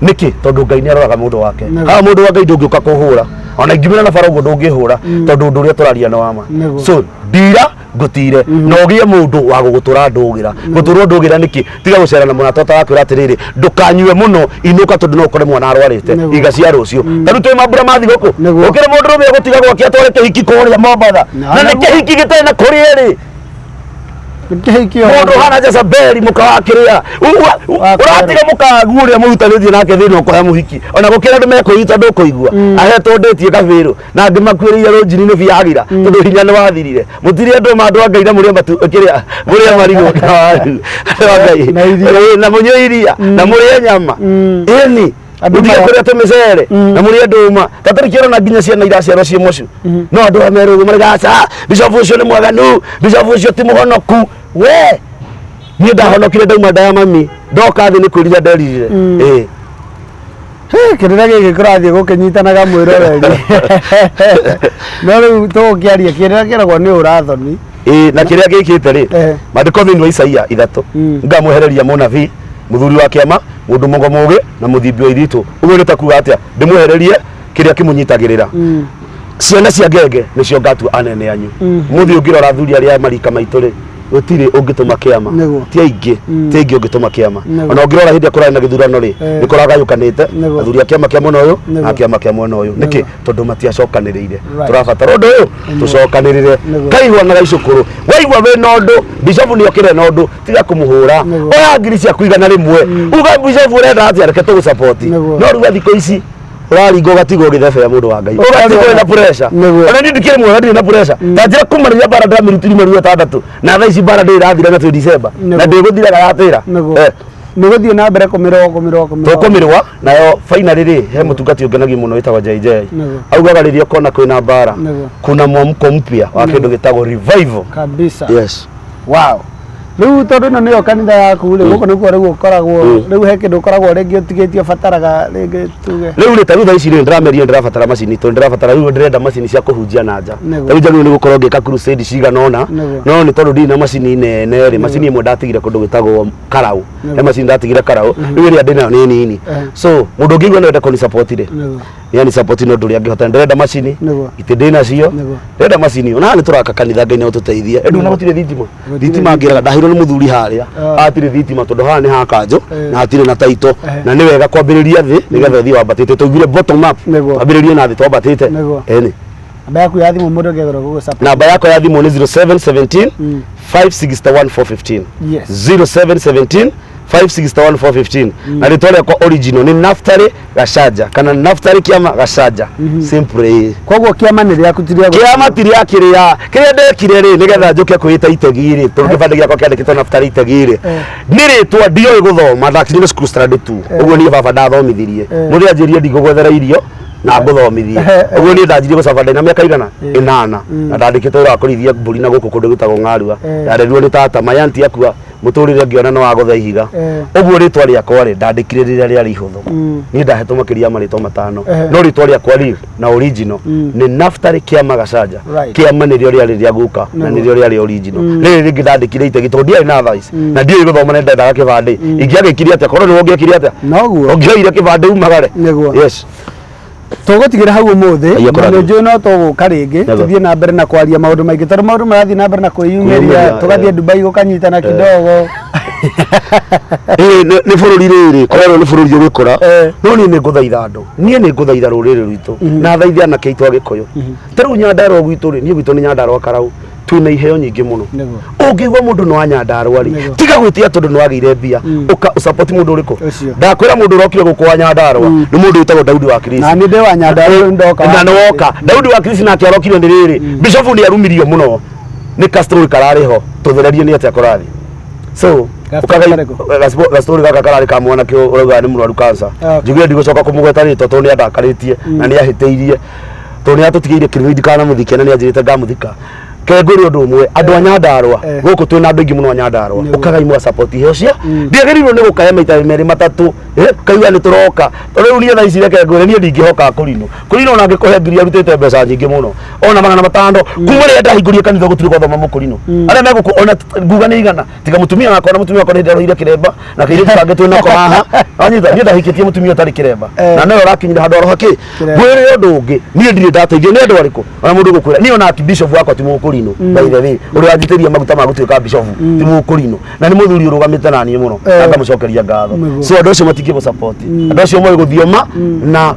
Nĩkĩ? Tondũ Ngai nĩ aroraga mũndũ wake.
Nĩguo.
Haha mũndũ wa Ngai ndũngĩũka kũhũra, ona ingiumĩra na bara ũguo ndũngĩhũra, tondũ ũndũ ũrĩa tũraria nĩ wa ma.
Nĩguo.
So ndira ngũtire na ũgĩe mũndũ wa gũgũtũra ndũgĩra. Gũtũrwo ndũgĩra nĩkĩ? Tiga gũcera na mũrata ũtarakwĩra atĩrĩrĩ, ndũkanyue mũno, inũka tondũ no ũkore mwana arwarĩte.
Nĩguo.
Iga cia rũciũ. Ta rĩu twĩ mambura ma thigũkũ.
Nĩguo.
Ũkĩrĩ mũndũ ũrũme ũgũtiga gwake atware kĩhiki kũrĩa Mombatha na nĩ
nĩguo.
kĩhiki gĩtarĩ na kũrĩa rĩ.
Kĩhiki o.
Mũndũ ũhana Jezebeli mũka wa kĩrĩa
Wa
ũratiga mũkagu ũrĩa mũrutanĩtie nake thĩna ũkoya mũhiki, ona gũkĩra andũ mekũnyita ndũkũigua ahetwo ndĩtie kabĩrũ na angĩ makuĩrĩire rũnjini-inĩ biagira tondũ hinya nĩ wathirire. Mũtirĩ andũ ma andũ a Ngai na mũrĩe matu kĩrĩa mũrĩe marigũ na waru, andũ a Ngai.
Na iria.
Ĩĩ, na mũnyue iria na mũrĩe nyama, ĩni
Andũ
mũtige kũrĩa tũmĩcere na mũrĩe ndũma ta tarĩ kĩrona nginya ciana iraciarwo ciĩ mocu. No andũ aya merwo ũguo marega, aca bishop ũcio nĩ mwaganu, bishop ũcio ti mũhonoku. We niĩ ndahonokire ndauma nda ya mami, ndoka thĩ nĩ kwĩrira nderirire. Ĩĩ.
Kĩrĩra gĩkĩ kĩrathiĩ gũkĩnyitanaga mwĩroreri, no rĩu tũgũkĩaria kĩrĩra kĩragwo nĩ ũrathoni.
Ĩĩ, na kĩrĩa gĩkĩte rĩ, maandĩko thĩinĩ wa Isaia 3, ngamwehereria mũnabii, mũthuri wa kĩama, mũndũ mũgo mũgĩ na mũthimbi wa ithitũ. Ũguo nĩ ta kuga atĩa? Ndĩmwehererie kĩrĩa kĩmũnyitagĩrĩra. Ciana cia ngenge nĩcio ngatua anene anyu. Mũthĩ ũngĩrora athuri arĩa marika maitũ rĩ, gũtirĩ ũngĩtũma kĩama.
Nĩguo.
Ti aingĩ, ti aingĩ ũngĩtũma kĩama.
Nĩguo.
Ona ũngĩrora hĩndĩ ĩrĩa kũrarĩ na gĩthurano rĩ, nĩ kũragayũkanĩte
Nĩguo.
athuri a kĩama kĩa mwena ũyũ na
Nĩguo.
kĩama kĩa mwena ũyũ. Nĩkĩ?
Nĩguo.
Tondũ matiacokanĩrĩire.
Right.
Tũrabatara ũndũ ũyũ tũcokanĩrĩre.
Nĩguo.
Kaihua na gaicũkũrũ waigua wĩna ũndũ, bishofu nĩ okĩre na ũndũ, tiga kũmũhũra.
Nĩguo.
Oya ngiri ciaku 100, uga bishofu ũrenda atĩa, reke tũgũcapoti.
Nĩguo.
No rĩu thikũ ici ũraringa ũgatigwo ũgĩthebea mũndũ wa Ngai, ũgatigwo wĩna pressure.
Nĩguo.
Ona niĩ ndikĩrĩ mwega, ndirĩ na pressure. Ta njĩra kuma rĩrĩa mbara ndĩramĩrutire mweri wa ĩtandatũ na thaa ici mbara ndĩrĩ ĩrathira na twĩ December
Nĩguo.
na ndĩgũthiraga yatĩra.
Nĩguo. Nĩ gũthiĩ na mbere kũmĩrũa kũmĩrũa kũmĩrũa.
Tũkũmĩrũa nayo finally rĩ, he mũtungati ũngenagia mũno wĩtagwo JJ.
Nĩguo.
Augaga rĩrĩa ũkona kwĩna mbara,
Nĩguo.
kuna mwamko mpya wa kĩndũ gĩtagwo revival.
Kabisa.
Yes.
Wow. Rĩu tondũ ĩno nĩyo kanitha yaku rĩ, gũkũ nĩkuo rĩu ũkoragwo, rĩu he kĩndũ ũkoragwo rĩngĩ ũtigĩtie ũbataraga rĩngĩ tuge?
Rĩu rĩ, ta rĩu thaa ici rĩ, ndĩrameria ndĩrabatara macini, tondũ ndĩrabatara rĩu ndĩrenda macini cia kũhunjia na nja.
Nĩguo.
Ta rĩu njagĩrĩirwo nĩ gũkorwo ngĩka crusade cigana ũna.
Nĩguo.
No nĩ tondũ ndirĩ na macini nene rĩ, macini ĩmwe ndatigire kũndũ gwĩtagwo Karau. He macini ndatigire Karau, rĩu ĩrĩa ndĩnayo nĩ nini. So mũndũ ũngĩigua no ende kũni support rĩ,
Nĩguo.
nĩ ani support no ũndũ ũrĩa angĩhota. Ndĩrenda macini.
Nĩguo.
Itĩ ndĩ nacio.
Nĩguo.
Ndĩrenda macini ona haha nĩ tũraka kanitha, Ngai no tũteithie ĩndũ na gũtirĩ thitima. Thitima ngĩraga ndahirwo nĩ mũthuri harĩa. Hatirĩ thitima tondũ haha nĩ ha kanjũ na hatirĩ na taito, na nĩ wega kwambĩrĩria thĩ nĩgetha ũthiĩ wambatĩte. Tũigire bottom up.
Nĩguo.
Twambĩrĩrie na thĩ twambatĩte.
Nĩguo.
Ĩni.
Namba yaku ya thimũ mũndũ angĩagĩrĩirwo gũgũ support?
Namba yakwa ya thimũ nĩ 0717 561 415.
Yes.
0717 561 415. Na rĩtwa rĩakwa original nĩ Naftali Gacanja kana Naftali Kĩama Gacanja, simple, ĩĩ.
Koguo kĩama nĩ rĩaku, ti rĩa
Kĩama ti rĩa kĩrĩa kĩrĩa ndekire rĩ, nĩgetha njũke kwĩĩta Itegi rĩ, tondũ kĩbandĩ gĩakwa kĩandĩkĩtwo Naftali Itegi rĩ, nĩ rĩtwa ndioĩ gũthoma. Ndakinyire cukuru standard 2 ũguo, niĩ baba ndathomithirie. Mũthĩ anjĩrie, ndingũgwethera irio Na ngũthomithie. Ũguo niĩ ndanjirie gũcaba ndĩna mĩaka igana 8, na ndandĩkĩtwo wĩra wa kũrĩithia mbũri na gũkũ kũndũ gwĩtagwo Ng'arua. Ndarerirwo nĩ tata, my auntie akua mũtũrĩre ngĩona nĩ wagũtha ihiga. Ũguo rĩtwa rĩakwa rĩ, ndandĩkire rĩrĩa rĩarĩ ihũthũ. Niĩ ndahetwo makĩria ya marĩtwa 5, no rĩtwa rĩakwa rĩ na original nĩ Naftali Kĩama Gacanja. Kĩama nĩrĩo rĩarĩ rĩa guka na nĩrĩo rĩarĩ original. Rĩrĩ rĩngĩ ndandĩkire itegi tondũ ndiarĩ na thaa ici na ndiũĩ gũthoma na ndendaga kĩbandĩ. Ingĩagĩkire atĩa korwo nĩwe ũngĩekire atĩa?
Noguo.
Ũngĩoire kĩbandĩ umagare.
Nĩguo.
Yes.
Tũgũtigĩra hau ũmũthĩ.
Aya,
na
kũrathimwo.
nĩ njũĩ no tũgũka rĩngĩ tũthiĩ na mbere na kwaria maũndũ maingĩ tondũ maũndũ marathiĩ na mbere na kwĩyumĩria.
Kwĩyumĩria,
Tũgathiĩ Dubai gũkanyitana kidogo.
Ĩĩ, nĩ bũrũri rĩrĩ kũrerwo nĩ bũrũri ũgĩkũra. No niĩ nĩ ngũthaitha andũ, niĩ nĩ ngũthaitha rũrĩrĩ rwitũ na thaithe anake aitũ Agĩkũyũ. Ta rĩu Nyandarũa gwitũ rĩ, niĩ gwitũ nĩ Nyandarũa Karau, twĩna iheo nyingĩ mũno. Ũngĩigua mũndũ nĩ wa Nyandarũa rĩ, tiga gwĩtia tondũ nĩ wagĩire mbia, ũka ũsupport mũndũ ũrĩkũ. Ndakwĩra mũndũ ũrokire gũkũ wa Nyandarũa nĩ mũndũ wĩtagwo Daudi wa Kirisi.
Na niĩ ndĩ wa Nyandarũa ndoka.
Na nĩ woka Daudi wa Kirisi nake arokire nĩ rĩrĩ, bishofu nĩ arumirio mũno nĩ kastori kararĩ ho, tũthererie nĩ atĩa kũrathiĩ. So gastori gaka kararĩ ka mwanake ũrauga nĩ mũrwaru cancer. Njugire ndigũcoka kũmũgweta rĩtwa tondũ nĩ andakarĩtie na nĩ ahĩtĩirie tondũ nĩ atũtigĩire kĩrumi ndikanamũthike na nĩ anjĩrĩte ngamũthika. Ke ngwĩre ũndũ ũmwe, andũ a Nyandarũa gũkũ twĩna andũ aingĩ mũno a Nyandarũa, ũkagai mũga support iheo cia ndiagĩrĩirwo nĩ gũkaya maita merĩ matatũ, kaigua nĩ tũroka. Tondũ rĩu niĩ thaa ici reke ngwĩre, niĩ ndingĩhoka kũrinũ kũrinũ, ona angĩkũhe ngiri arutĩte mbeca nyingĩ mũno ona 500. Kuma rĩrĩa ndahingũrire kanitha gũtirĩ gwathoma mũkũrinũ arĩa megũkũ ona nguga nĩ igana, tiga mũtumia wakwa, na mũtumia wakwa nĩ ndaroire kĩremba na kairĩtu kangĩ twĩ nako haha. Wanyita, niĩ ndahikĩtie mũtumia ũtarĩ kĩremba na nowe ũrakinyire handũ aroha kĩ. Ngwĩre ũndũ ũngĩ, niĩ ndirĩ ndateithio nĩ andũ arĩkũ ona mũndũ gũkwĩra niĩ ona bishop wakwa ti mũkũrinũ. By the way, ũrĩa wanjitĩria maguta ma gũtuĩka bishop ti mũkũrinũ na nĩ mũthuri ũrũgamĩte na niĩ mũno na ngamũcokeria ngatho. So andũ acio matingĩ support, andũ acio moĩ gũthioma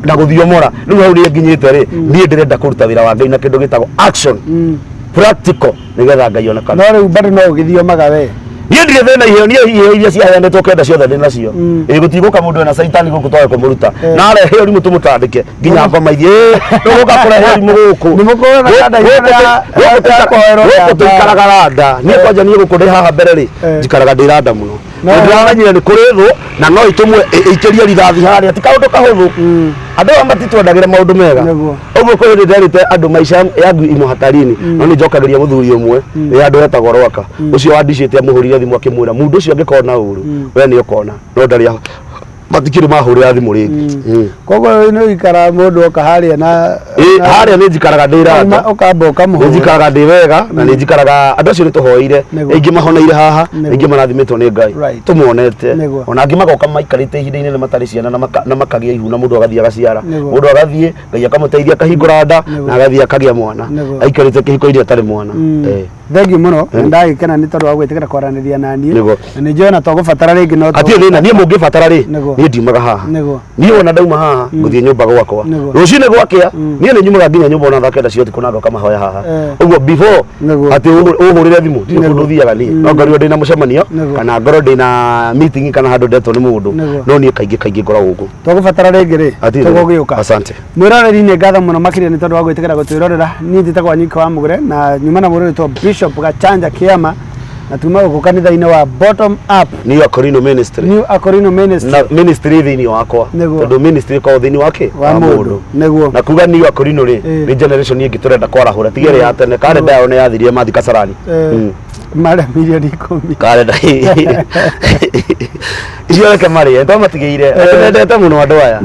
na gũthiomora. Rĩu hau rĩrĩa nginyĩte rĩ, niĩ ndĩrenda kũruta wĩra wa Ngai na kĩndũ gĩtagwo action practical nĩgetha Ngai onekane.
No rĩu bado no ũgĩthiomaga we?
Niĩ ndirĩ thĩna iheo, niĩ iheo iria ciaheanĩtwo kenda ciothe ndĩ nacio. Ĩ gũtigũka mũndũ ena caitani gũkũ twage kũmũruta na arehe ũrimũ tũmũtandĩke nginya ngoma ithiĩ tũgũka kũrehe ũrimũ gũkũ.
Nĩ mũkũrona kanda ya kũhoerwo
gũkũ
ya
tũikaraga randa. Niĩ kwanja niĩ gũkũ ndĩ haha mbere rĩ, njikaraga ndĩ randa mũno. Nĩ ndĩramenyire nĩ kũrĩ thũ na no itũmwe ĩikĩrie rithathi harĩa, ti kaũndũ kahũthũ. Andũ aya matitwendagĩra maũndũ mega. Ũguo kwĩ hĩndĩ nderĩte andũ maisha yangu imo hatarini, no nĩ njokagĩria mũthuri ũmwe nĩ andũ etagwo Rwaka ũcio wandicĩte, amũhũrire thimũ akĩmwĩra mũndũ ũcio angĩkona ũru we nĩ ũkona, no ndarĩ matikĩrĩ mahũrĩra thimũ rĩngĩ.
Koguo nĩ ũikara mũndũ oka harĩa na
Ĩ, harĩa nĩ njikaraga ndĩ randa.
Ũkamba
nĩ
ũkamũhũra.
Njikaraga ndĩ wega na nĩ njikaraga andũ acio nĩ tũhoeire, aingĩ mahoneire haha, aingĩ marathimĩtwo nĩ Ngai tũmonete, ona angĩ magoka maikarĩte ihinda inene matarĩ ciana na makagĩa ihu na mũndũ agathiĩ agaciara, mũndũ agathiĩ Ngai akamũteithia akahingũra nda na agathiĩ akagĩa mwana aikarĩte kĩhiko-inĩ atarĩ mwana.
Thengiũ mũno, na ndagĩkena nĩ tondũ wa gwĩtĩkĩra kwaranĩria na niĩ. Na nĩ njũĩ ona twagũbatara rĩngĩ no
Hatirĩ thĩna, niĩ mũngĩbatara rĩ, niĩ ndiumaga haha. Niĩ ona ndauma haha ngũthiĩ nyũmba gwakwa rũcinĩ gwakĩa, niĩ nĩ nyumaga nginya nyũmba ona thaa 9 cia ũtukũ na ngoka mahoya haha. Ũguo before atĩ ũhũrĩre thimũ ndirĩ kũndũ thiaga niĩ, no ngorirwo ndĩna mũcemanio kana ngorwo ndĩna meeting kana handũ ndetwo nĩ mũndũ, no niĩ kaingĩ kaingĩ ngoragwo gũkũ.
Twagũbatara rĩngĩ rĩ,
Hatirĩ thĩna.
Tũgũgĩũka.
Asante.
Mwĩroreri, nĩ ngatho mũno makĩria nĩ tondũ wa gwĩtĩkĩra gũtwĩrorera. Niĩ njĩtagwo Anyika wa Mũgũre na nyuma na mũrũ wĩtwo Bishop Gachanja Kĩama na tuma gũkũ kanitha-inĩ wa Bottom Up
New Akorino Ministry.
New Akorino Ministry.
Na ministry thĩinĩ wakwa. Tondũ ministry ĩkoragwo thĩinĩ wa kĩ?
Wa mũndũ.
Na kuga New Akorino rĩ, nĩ generation ĩngĩ tũrenda kwarahũra tiga ĩrĩa ya tene karenda yao nĩ yathirire mathi Kasarani.
Marĩa mirioni 10.
Karenda icio reke marĩe twamatigĩire, tũmendete mũno andũ aya.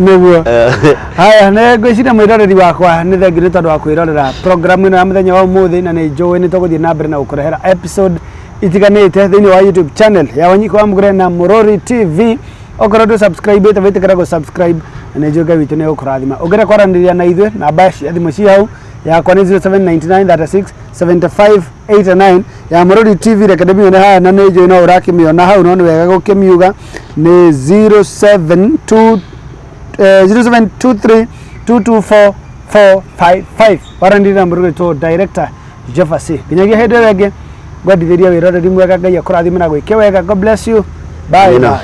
Haya, nĩ ngwĩciria mwĩroreri wakwa nĩ thengiũ nĩ tondũ wa kwĩrorera programu ĩno ya mũthenya wa ũmũthĩ, na nĩ njũĩ nĩ tũgũthiĩ na mbere na gũkũrehera episode itiganĩte thĩinĩ wa YouTube channel ya Wanyiko wa Mũgũre na Mũrori TV. Okorwo ndũ subscribe ĩte, wĩtĩkĩra gũ subscribe, na nĩ njũĩ Ngai witũ nĩ egũkũrathima. Ũngĩenda kwaranĩria na ithuĩ, namba cia thimũ ci hau. Yakwa nĩ 0799 36 75 89. Ya Mũrori TV reke ndĩmĩone haha, na nĩ njũĩ no ũrakĩmĩona hau, no nĩ wega gũkĩmiuga, nĩ 072 0723 224 455. Waranĩria na mũrori witũ director Jeffers. Nginyagia hĩndĩ ĩyo ĩngĩ, ngwendithĩria wĩroreri mwega. Ngai akũrathime na gwĩke wega. God bless you. Bye.
Amina.
Bye.